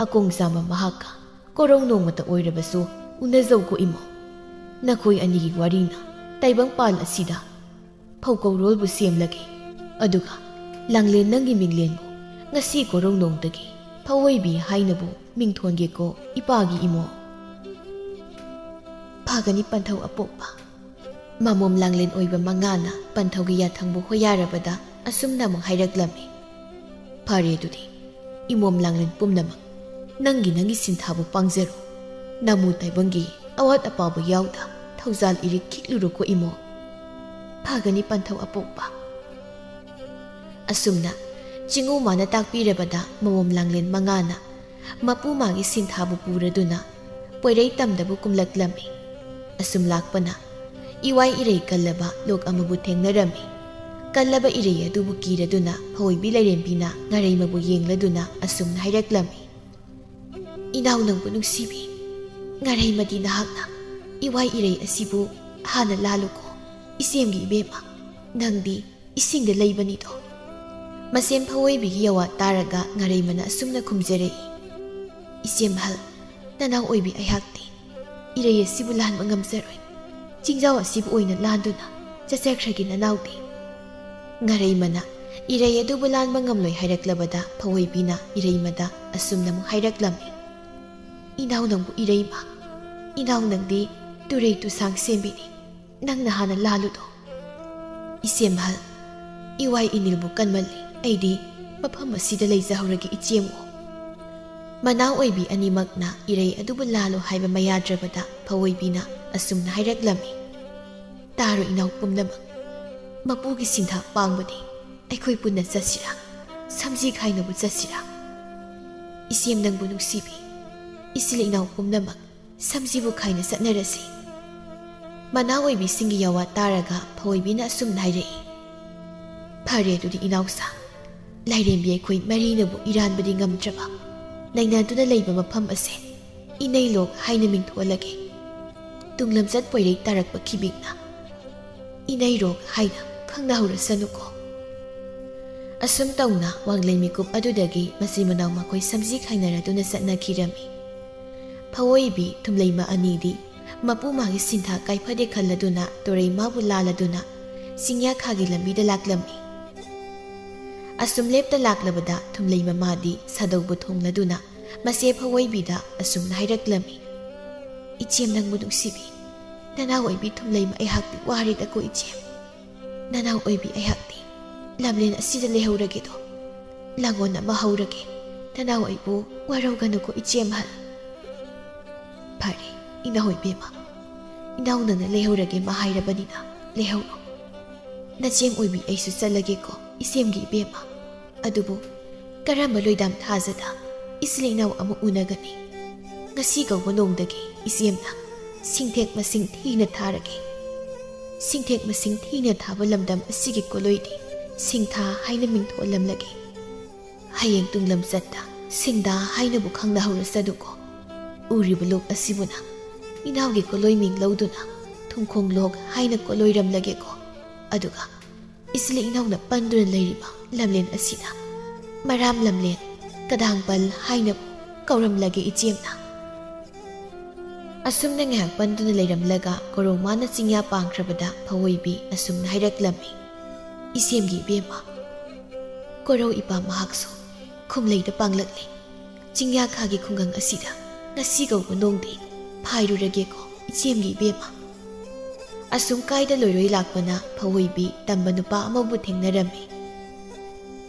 ꯑꯀꯣꯡ ꯆꯥꯝꯕ ꯃꯍꯥꯛꯀ ꯀꯣꯔꯧ ꯅꯣꯡꯃꯇ ꯑꯣꯏꯔꯕꯁꯨ ꯎꯅꯖꯧꯀꯣ ꯏꯃꯣ꯫ ꯅꯈꯣꯏ ꯑꯅꯤꯒꯤ ꯋꯥꯔꯤꯅ ꯇꯥꯏꯕꯪꯄꯥꯜ ꯑꯁꯤꯗ ꯐꯧꯀꯧꯔꯣꯜꯕꯨ ꯁꯦꯝꯂꯒꯦ꯫ ꯑꯗꯨꯒ ꯂꯥꯡꯂꯦꯟ ꯅꯪꯒꯤ ꯃꯤꯡꯂꯦꯟꯕꯨ ꯉꯁꯤ ꯀꯣꯔꯧ ꯅꯣꯡꯗꯒꯤ ꯐꯧꯑꯣꯏꯕꯤ ꯍꯥꯏꯅꯕꯨ ꯃꯤꯡꯊꯣꯟꯒꯦꯀꯣ ꯏꯄꯥꯒꯤ ꯏꯃꯣ꯫ ꯐꯒꯅꯤ ꯄꯟꯊꯧ ꯑꯄꯣꯛꯄ꯫ ꯃꯃꯣꯝ ꯂꯥꯡꯂꯦꯟ ꯑꯣꯏꯕ ꯃꯉꯥꯅ ꯄꯟꯊꯧꯒꯤ ꯌꯥꯊꯪꯕꯨ ꯍꯣꯌꯥꯔꯕꯗ ꯑꯁꯨꯝꯅ ꯑꯃꯨꯛ ꯍꯥꯏꯔꯛꯂꯝꯃꯤ, "ꯐꯔꯦ ꯑꯗꯨꯗꯤ, ꯏꯃꯣꯝ ꯂꯥꯡꯂꯦꯟ ꯄꯨꯝꯅꯃꯛ ꯅꯪꯒꯤ ꯅꯪꯒꯤ ꯁꯤꯟꯊꯥꯕꯨ ꯄꯥꯡꯖꯔꯣ꯫ ꯅꯃꯨ ꯇꯥꯏꯕꯪꯒꯤ ꯑꯋꯥꯠ ꯑꯄꯥꯕꯨ ꯌꯥꯎꯗ ꯊꯧꯖꯥꯜ ꯏꯔꯤꯛ ꯈꯤꯛꯂꯨꯔꯣꯀꯣ ꯏꯃꯣ꯫" ꯐꯒꯅꯤ ꯄꯟꯊꯧ ꯑꯄꯣꯛꯄ꯫ ꯑꯁꯨꯝꯅ ꯆꯤꯡꯉꯨ ꯃꯥꯅ ꯇꯥꯛꯄꯤꯔꯕꯗ ꯃꯣꯃꯣꯝ ꯂꯥꯡꯂꯦꯟ ꯃꯉꯥꯅ ꯃꯄꯨ ꯃꯥꯒꯤ ꯁꯤꯟꯊꯥꯕꯨ ꯄꯨꯔꯗꯨꯅ ꯄꯣꯏꯔꯩ ꯇꯝꯗꯕꯨ ꯀꯨꯝꯂꯛꯂꯝꯃꯤ꯫ ꯑꯁꯨꯝ ꯂꯥꯛꯄꯅ ꯏꯋꯥꯏ ꯏꯔꯩ ꯀꯜꯂꯕ ꯂꯣꯛ ꯑꯃꯕꯨ ꯊꯦꯡꯅꯔꯝꯃꯤ꯫ ꯀꯜꯂꯕ ꯏꯔꯩ ꯑꯗꯨꯕꯨ ꯀꯤꯔꯗꯨꯅ ꯐꯑꯣꯏꯕꯤ ꯂꯥꯏꯔꯦꯝꯕꯤꯅ ꯉꯥꯔꯩꯃꯕꯨ ꯌꯦꯡꯂꯗꯨꯅ ꯑꯁꯨꯝꯅ ꯍꯥꯏꯔꯛꯂꯝꯃꯤ, "ꯏꯅꯥꯎ ꯅꯪꯕꯨ ꯅꯨꯡꯁꯤꯕꯤ, ꯉꯥꯔꯩꯃꯗꯤ ꯅꯍꯥꯛꯅ ꯏꯋꯥꯏ ꯏꯔꯩ ꯑꯁꯤꯕꯨ ꯍꯥꯟꯅ ꯂꯥꯜꯂꯨꯀꯣ꯫ ꯏꯆꯦꯝꯒꯤ ꯏꯕꯦꯝꯃ, ꯅꯪꯗꯤ ꯏꯁꯤꯡꯗ ꯂꯩꯕꯅꯤꯗꯣ꯫" ꯃꯁꯦꯝ ꯐꯑꯣꯏꯕꯤꯒꯤ ꯌꯥꯋꯥ ꯇꯥꯔꯒ ꯉꯥꯔꯩꯃꯅ ꯑꯁꯨꯝꯅ ꯈꯨꯝꯖꯔꯛꯏ, "ꯏꯆꯦꯝ ꯑꯍꯜ, ꯅꯅꯥꯎ ꯑꯣꯏꯕꯤ ꯑꯩꯍꯥꯛꯇꯤ ꯏꯔꯩ ꯑꯁꯤꯕꯨ ꯂꯥꯟꯕ ꯉꯝꯖꯔꯣꯏ꯫ ꯆꯤꯡꯖꯥꯎ ꯑꯁꯤꯕꯨ ꯑꯣꯏꯅ ꯂꯥꯟꯗꯨꯅ ꯆꯠꯆꯈ꯭ꯔꯒꯦ ꯅꯅꯥꯎꯗꯤ꯫" ꯉꯥꯔꯩꯃꯅ ꯏꯔꯩ ꯑꯗꯨꯕꯨ ꯂꯥꯟꯕ ꯉꯝꯂꯣꯏ ꯍꯥꯏꯔꯛꯂꯕꯗ ꯐꯑꯣꯏꯕꯤꯅ ꯏꯔꯩꯃꯗ ꯑꯁꯨꯝꯅ ꯑꯃꯨꯛ ꯍꯥꯏꯔꯛꯂꯝꯃꯤ, "ꯏꯅꯥꯎ ꯅꯪꯕꯨ ꯏꯔꯩꯃ, ꯏꯅꯥꯎ ꯅꯪꯗꯤ ꯇꯨꯔꯩ ꯇꯨꯁꯥꯡ ꯁꯦꯝꯕꯤꯅꯤ꯫ ꯅꯪꯅ ꯍꯥꯟꯅ ꯂꯥꯜꯂꯨꯗꯣ꯫" "ꯏꯆꯦꯝ ꯑꯍꯜ, ꯏꯋꯥꯏ ꯏꯅꯤꯜꯕꯨ ꯀꯟꯃꯜꯂꯤ꯫ ꯑꯩꯗꯤ ꯃꯐꯝ ꯑꯁꯤꯗ ꯂꯩꯖꯍꯧꯔꯒꯦ ꯏꯆꯦꯝ ꯑꯣ꯫" ꯃꯅꯥꯎ ꯑꯣꯏꯕꯤ ꯑꯅꯤꯃꯛꯅ ꯏꯔꯩ ꯑꯗꯨꯕꯨ ꯂꯥꯜꯂꯨ ꯍꯥꯏꯕ ꯃꯌꯥꯗ꯭ꯔꯕꯗ ꯐꯑꯣꯏꯕꯤꯅ ꯑꯁꯨꯝꯅ ꯍꯥꯏꯔꯛꯂꯝꯃꯤ, "ꯇꯥꯔꯣ ꯏꯅꯥꯎ ꯄꯨꯝꯅꯃꯛ, ꯃꯄꯨꯒꯤ ꯁꯤꯟꯊꯥ ꯄꯥꯡꯕꯅꯤ꯫ ꯑꯩꯈꯣꯏ ꯄꯨꯟꯅ ꯆꯠꯁꯤꯔꯥ? ꯁꯝꯖꯤ ꯈꯥꯏꯅꯕꯨ ꯆꯠꯁꯤꯔꯥ? ꯏꯆꯦꯝ ꯅꯪꯕꯨ ꯅꯨꯡꯁꯤꯕꯤ, ꯏꯆꯤꯜ ꯏꯅꯥꯎ ꯄꯨꯝꯅꯃꯛ ꯁꯝꯖꯤꯕꯨ ꯈꯥꯏꯅ ꯆꯠꯅꯔꯁꯤ꯫" ꯃꯅꯥ ꯑꯣꯏꯕꯤꯁꯤꯡꯒꯤ ꯌꯥꯋꯥ ꯇꯥꯔꯒ ꯐꯑꯣꯏꯕꯤꯅ ꯑꯁꯨꯝꯅ ꯍꯥꯏꯔꯛꯏ, "ꯐꯔꯦ ꯑꯗꯨꯗꯤ ꯏꯅꯥꯎꯁꯥ, ꯂꯥꯏꯔꯦꯝꯕꯤ ꯑꯩꯈꯣꯏ ꯃꯔꯤꯅꯕꯨ ꯏꯔꯥꯟꯕꯗꯤ ꯉꯝꯗ꯭ꯔꯕ ꯅꯩꯅꯗꯨꯅ ꯂꯩꯕ ꯃꯐꯝ ꯑꯁꯦ ꯏꯅꯩꯂꯣꯛ ꯍꯥꯏꯅ ꯃꯤꯡꯊꯣꯜꯂꯒꯦ꯫ ꯇꯨꯡ ꯂꯝꯆꯠ ꯄꯣꯏꯔꯩ ꯇꯥꯔꯛꯄ ꯈꯤꯕꯤꯛꯅ ꯏꯅꯩꯔꯣꯛ ꯍꯥꯏꯅ ꯈꯪꯅꯍꯧꯔꯁꯅꯨꯀꯣ꯫" ꯑꯁꯨꯝ ꯇꯧꯅ ꯋꯥꯡꯂꯦꯟ ꯃꯤꯀꯨꯞ ꯑꯗꯨꯗꯒꯤ ꯃꯆꯤꯟ ꯃꯅꯥꯎ ꯃꯈꯣꯏ ꯁꯝꯖꯤ ꯈꯥꯏꯅꯔꯗꯨꯅ ꯆꯠꯅꯈꯤꯔꯝꯃꯤ꯫ ꯐꯑꯣꯏꯕꯤ ꯊꯨꯝꯂꯩꯃ ꯑꯅꯤꯗꯤ ꯃꯄꯨ ꯃꯥꯒꯤ ꯁꯤꯟꯊꯥ ꯀꯥꯏꯐꯗꯦ ꯈꯜꯂꯗꯨꯅ ꯇꯣꯔꯩ ꯃꯥꯕꯨ ꯂꯥꯜꯂꯗꯨꯅ ꯆꯤꯡꯌꯥꯈꯥꯒꯤ ꯂꯝꯕꯤꯗ ꯂꯥꯛꯂꯝꯃꯤ꯫ ꯑꯁꯨꯝ ꯂꯦꯞꯇ ꯂꯥꯛꯂꯕꯗ ꯊꯨꯝꯂꯩꯃ ꯃꯥꯗꯤ ꯁꯥꯗꯧꯕꯨ ꯊꯣꯡꯂꯗꯨꯅ ꯃꯆꯦ ꯐꯑꯣꯏꯕꯤꯗ ꯑꯁꯨꯝꯅ ꯍꯥꯏꯔꯛꯂꯝꯃꯤ, "ꯏꯆꯦꯝ ꯅꯪꯕꯨ ꯅꯨꯡꯁꯤꯕꯤ, ꯅꯅꯥꯎ ꯑꯣꯏꯕꯤ ꯊꯨꯝꯂꯩꯃ ꯑꯩꯍꯥꯛꯇꯤ ꯋꯥꯔꯦꯗꯀꯣ ꯏꯆꯦꯝ꯫ ꯅꯅꯥꯎ ꯑꯣꯏꯕꯤ ꯑꯩꯍꯥꯛꯇꯤ ꯂꯝꯂꯦꯟ ꯑꯁꯤꯗ ꯂꯩꯍꯧꯔꯒꯦꯗꯣ꯫ ꯂꯥꯡꯒꯣꯟ ꯑꯃ ꯍꯧꯔꯒꯦ꯫ ꯅꯅꯥꯎ ꯑꯩꯕꯨ ꯋꯥꯔꯧꯒꯅꯨꯀꯣ ꯏꯆꯦꯝ ꯑꯍꯜ꯫" "ꯐꯔꯦ, ꯏꯅꯥꯎ ꯏꯕꯦꯝꯃ, ꯏꯅꯥꯎ ꯅꯪꯅ ꯂꯩꯍꯧꯔꯒꯦ ꯃꯥ ꯍꯥꯏꯔꯕꯅꯤꯅ ꯂꯩꯍꯧꯔꯣ꯫ ꯅꯆꯦꯝ ꯑꯣꯏꯕꯤ ꯑꯩꯁꯨ ꯆꯠꯂꯒꯦꯀꯣ ꯏꯆꯦꯝꯒꯤ ꯏꯕꯦꯝꯃ꯫ ꯑꯗꯨꯕꯨ ꯀꯔꯝꯕ ꯂꯣꯏꯗꯥꯝ ꯊꯥꯖꯗ ꯏꯆꯤꯜ ꯏꯅꯥꯎ ꯑꯃ ꯎꯅꯒꯅꯤ? ꯉꯁꯤ ꯀꯧꯕ ꯅꯣꯡꯗꯒꯤ ꯏꯆꯦꯝꯅ ꯁꯤꯡꯊꯦꯛ ꯃꯁꯤꯡ ꯊꯤꯅ ꯊꯥꯔꯒꯦ꯫ ꯁꯤꯡꯊꯦꯛ ꯃꯁꯤꯡ ꯊꯤꯅ ꯊꯥꯕ ꯂꯝꯗꯝ ꯑꯁꯤꯒꯤ ꯀꯣꯂꯣꯏꯗꯤ ꯁꯤꯡꯊꯥ ꯍꯥꯏꯅ ꯃꯤꯡꯊꯣꯜꯂꯝꯂꯒꯦ꯫ ꯍꯌꯦꯡ ꯇꯨꯡꯂꯝꯆꯠꯇ ꯁꯤꯡꯗꯥ ꯍꯥꯏꯅꯕꯨ ꯈꯪꯅꯍꯧꯔꯁꯅꯨꯀꯣ꯫ ꯎꯔꯤꯕ ꯂꯣꯛ ꯑꯁꯤꯕꯨꯅ ꯏꯅꯥꯎꯒꯤ ꯀꯣꯂꯣꯏ ꯃꯤꯡ ꯂꯧꯗꯨꯅ ꯊꯨꯝꯈꯣꯡ ꯂꯣꯛ ꯍꯥꯏꯅ ꯀꯣꯂꯣꯏꯔꯝꯂꯒꯦꯀꯣ꯫ ꯑꯗꯨꯒ ꯏꯆꯤꯜ ꯏꯅꯥꯎꯅ ꯄꯟꯗꯨꯅ ꯂꯩꯔꯤꯕ ꯂꯝꯂꯦꯟ ꯑꯁꯤꯅ ꯃꯔꯥꯝ ꯂꯝꯂꯦꯟ, ꯀꯗꯥꯡꯄꯜ ꯍꯥꯏꯅꯕꯨ ꯀꯧꯔꯝꯂꯒꯦ ꯏꯆꯦꯝꯅ꯫ ꯑꯁꯨꯝꯅ ꯉꯥꯏꯍꯥꯛ ꯄꯟꯗꯨꯅ ꯂꯩꯔꯝꯂꯒ ꯀꯣꯔꯧꯃꯥꯅ ꯆꯤꯡꯌꯥ ꯄꯥꯡꯈ꯭ꯔꯕꯗ ꯐꯑꯣꯏꯕꯤ ꯑꯁꯨꯝꯅ ꯍꯥꯏꯔꯛꯂꯝꯃꯤ, "ꯏꯆꯦꯝꯒꯤ ꯏꯕꯦꯝꯃ, ꯀꯣꯔꯧ ꯏꯄꯥ ꯃꯍꯥꯛꯁꯨ ꯈꯨꯝꯂꯩꯗ ꯄꯥꯡꯂꯛꯂꯦ꯫ ꯆꯤꯡꯌꯥꯈꯥꯒꯤ ꯈꯨꯡꯒꯪ ꯑꯁꯤꯗ ꯉꯁꯤ ꯀꯧꯕ ꯅꯣꯡꯗꯤ ꯐꯥꯏꯔꯨꯔꯒꯦꯀꯣ ꯏꯆꯦꯝꯒꯤ ꯏꯕꯦꯝꯃ꯫" ꯑꯁꯨꯝ ꯀꯥꯏꯗ ꯂꯣꯏꯔꯣꯏ ꯂꯥꯛꯄꯅ ꯐꯑꯣꯏꯕꯤ ꯇꯝꯕ ꯅꯨꯄꯥ ꯑꯃꯕꯨ ꯊꯦꯡꯅꯔꯝꯃꯤ꯫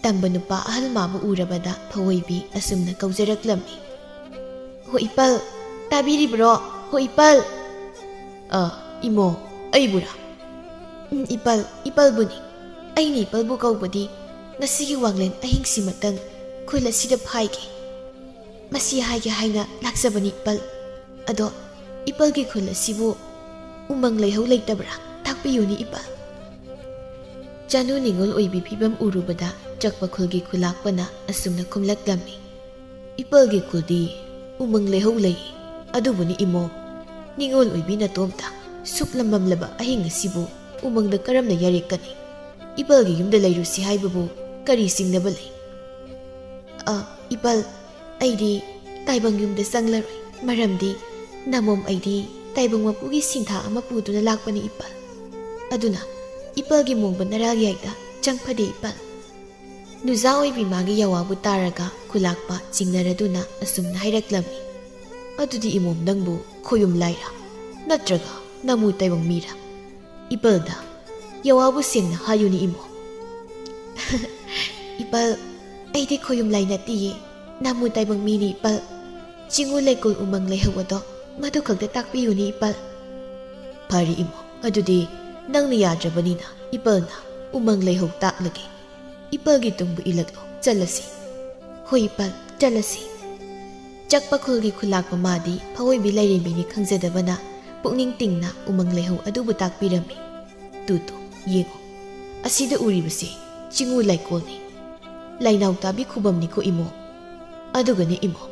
ꯇꯝꯕ ꯅꯨꯄꯥ ꯑꯍꯜ ꯃꯥꯕꯨ ꯎꯔꯕꯗ ꯐꯑꯣꯏꯕꯤ ꯑꯁꯨꯝꯅ ꯀꯧꯖꯔꯛꯂꯝꯃꯤ, "ꯍꯣ ꯏꯄꯜ, ꯇꯥꯕꯤꯔꯤꯕ꯭ꯔꯣ? ꯍꯣ ꯏꯄꯜ!" "ꯑ, ꯏꯃꯣ, ꯑꯩꯕꯨꯔꯥ?" "ꯎꯝ, ꯏꯄꯜ, ꯏꯄꯜꯕꯨꯅꯤ꯫ ꯑꯩꯅ ꯏꯄꯜꯕꯨ ꯀꯧꯕꯗꯤ ꯉꯁꯤꯒꯤ ꯋꯥꯡꯂꯦꯟ ꯑꯍꯤꯡꯁꯤꯃꯇꯪ ꯈꯨꯜ ꯑꯁꯤꯗ ꯐꯥꯏꯒꯦ꯫ ꯃꯁꯤ ꯍꯥꯏꯒꯦ ꯍꯥꯏꯅ ꯂꯥꯛꯆꯕꯅꯤ ꯏꯄꯜ꯫ ꯑꯗꯣ ꯏꯄꯜꯒꯤ ꯈꯨꯜ ꯑꯁꯤꯕꯨ ꯎꯃꯪ ꯂꯩꯍꯧ ꯂꯩꯇꯕ꯭ꯔꯥ? ꯇꯥꯛꯄꯤꯌꯨꯅꯤ ꯏꯄꯜ꯫" ꯆꯅꯨ ꯅꯤꯉꯣꯜ ꯑꯣꯏꯕꯤ ꯐꯤꯕꯝ ꯎꯔꯨꯕꯗ ꯆꯛꯄ ꯈꯨꯜꯒꯤ ꯈꯨꯂꯥꯛꯄꯅ ꯑꯁꯨꯝꯅ ꯈꯨꯝꯂꯛꯂꯝꯃꯤ, "ꯏꯄꯜꯒꯤ ꯈꯨꯜꯗꯤ ꯎꯃꯪ ꯂꯩꯍꯧ ꯂꯩ꯫ ꯑꯗꯨꯕꯨꯅꯤ ꯏꯃꯣ, ꯅꯤꯉꯣꯜ ꯑꯣꯏꯕꯤ ꯅꯇꯣꯝꯇ ꯁꯨꯛꯂꯝ ꯃꯝꯂꯕ ꯑꯍꯤꯡ ꯑꯁꯤꯕꯨ ꯎꯃꯪꯗ ꯀꯔꯝꯅ ꯌꯥꯔꯦꯛꯀꯅꯤ? ꯏꯄꯜꯒꯤ ꯌꯨꯝꯗ ꯂꯩꯔꯨꯁꯤ ꯍꯥꯏꯕꯕꯨ ꯀꯔꯤ ꯆꯤꯡꯅꯕ ꯂꯩ?" "ꯑ, ꯏꯄꯜ, ꯑꯩꯗꯤ ꯇꯥꯏꯕꯪ ꯌꯨꯝꯗ ꯆꯪꯂꯔꯣꯏ꯫ ꯃꯔꯝꯗꯤ ꯅꯃꯣꯝ ꯑꯩꯗꯤ ꯇꯥꯏꯕꯪ ꯃꯄꯨꯒꯤ ꯁꯤꯡꯊꯥ ꯑꯃ ꯄꯨꯗꯨꯅ ꯂꯥꯛꯄꯅꯤ ꯏꯄꯜ꯫ ꯑꯗꯨꯅ ꯏꯄꯜꯒꯤ ꯃꯣꯡꯕ ꯅꯔꯥꯜ ꯌꯥꯏꯗ ꯆꯪꯐꯗꯦ ꯏꯄꯜ꯫" ꯅꯨꯖꯥ ꯑꯣꯏꯕꯤ ꯃꯥꯒꯤ ꯌꯥꯋꯥꯕꯨ ꯇꯥꯔꯒ ꯈꯨꯂꯥꯛꯄ ꯆꯤꯡꯅꯔꯗꯨꯅ ꯑꯁꯨꯝꯅ ꯍꯥꯏꯔꯛꯂꯝꯃꯤ, "ꯑꯗꯨꯗꯤ ꯏꯃꯣꯝ ꯅꯪꯕꯨ ꯈꯣꯌꯨꯝ ꯂꯥꯏꯔꯥ? ꯅꯠꯇ꯭ꯔꯒ ꯅꯃꯨ ꯇꯥꯏꯕꯪ ꯃꯤꯔꯥ? ꯏꯄꯜꯗ ꯌꯥꯋꯥꯕꯨ ꯁꯦꯡꯅ ꯍꯥꯏꯌꯨꯅꯤ ꯏꯃꯣ꯫" "ꯏꯄꯜ, ꯑꯩꯗꯤ ꯈꯣꯌꯨꯝ ꯂꯥꯏ ꯅꯠꯇꯤꯌꯦ, ꯅꯃꯨ ꯇꯥꯏꯕꯪ ꯃꯤꯅꯤ ꯏꯄꯜ꯫ ꯆꯤꯡꯎ ꯂꯩꯀꯣꯜ ꯎꯃꯪ ꯂꯩꯍꯧ ꯑꯗꯣ ꯃꯗꯨ ꯈꯛꯇ ꯇꯥꯛꯄꯤꯌꯨꯅꯤ ꯏꯄꯜ꯫" "ꯐꯔꯦ ꯏꯃꯣ, ꯑꯗꯨꯗꯤ ꯅꯪꯅ ꯌꯥꯗ꯭ꯔꯕꯅꯤꯅ ꯏꯄꯜꯅ ꯎꯃꯪ ꯂꯩꯍꯧ ꯇꯥꯛꯂꯒꯦ꯫ "ꯏꯄꯜꯒꯤ ꯇꯨꯡꯕꯨ ꯏꯜꯂꯛꯂꯣ, ꯆꯠꯂꯁꯤ꯫" "ꯍꯣꯏ ꯏꯄꯜ, ꯆꯠꯂꯁꯤ꯫" ꯆꯛꯄ ꯈꯨꯜꯒꯤ ꯈꯨꯂꯥꯛꯄ ꯃꯥꯗꯤ ꯐꯑꯣꯏꯕꯤ ꯂꯥꯏꯔꯦꯝꯕꯤꯅꯤ ꯈꯪꯖꯗꯕꯅ ꯄꯨꯛꯅꯤꯡ ꯇꯤꯡꯅ ꯎꯃꯪ ꯂꯩꯍꯧ ꯑꯗꯨꯕꯨ ꯇꯥꯛꯄꯤꯔꯝꯃꯤ꯫ "ꯇꯨ ꯇꯨ, ꯌꯦꯡꯉꯨ, ꯑꯁꯤꯗ ꯎꯔꯤꯕꯁꯤ ꯆꯤꯡꯉꯨ ꯂꯩꯀꯣꯜꯅꯤ꯫ ꯂꯥꯏꯅꯥꯎ ꯇꯥꯕꯤ ꯈꯨꯕꯝꯅꯤꯀꯣ ꯏꯃꯣ꯫ ꯑꯗꯨꯒꯅꯦ ꯏꯃꯣ,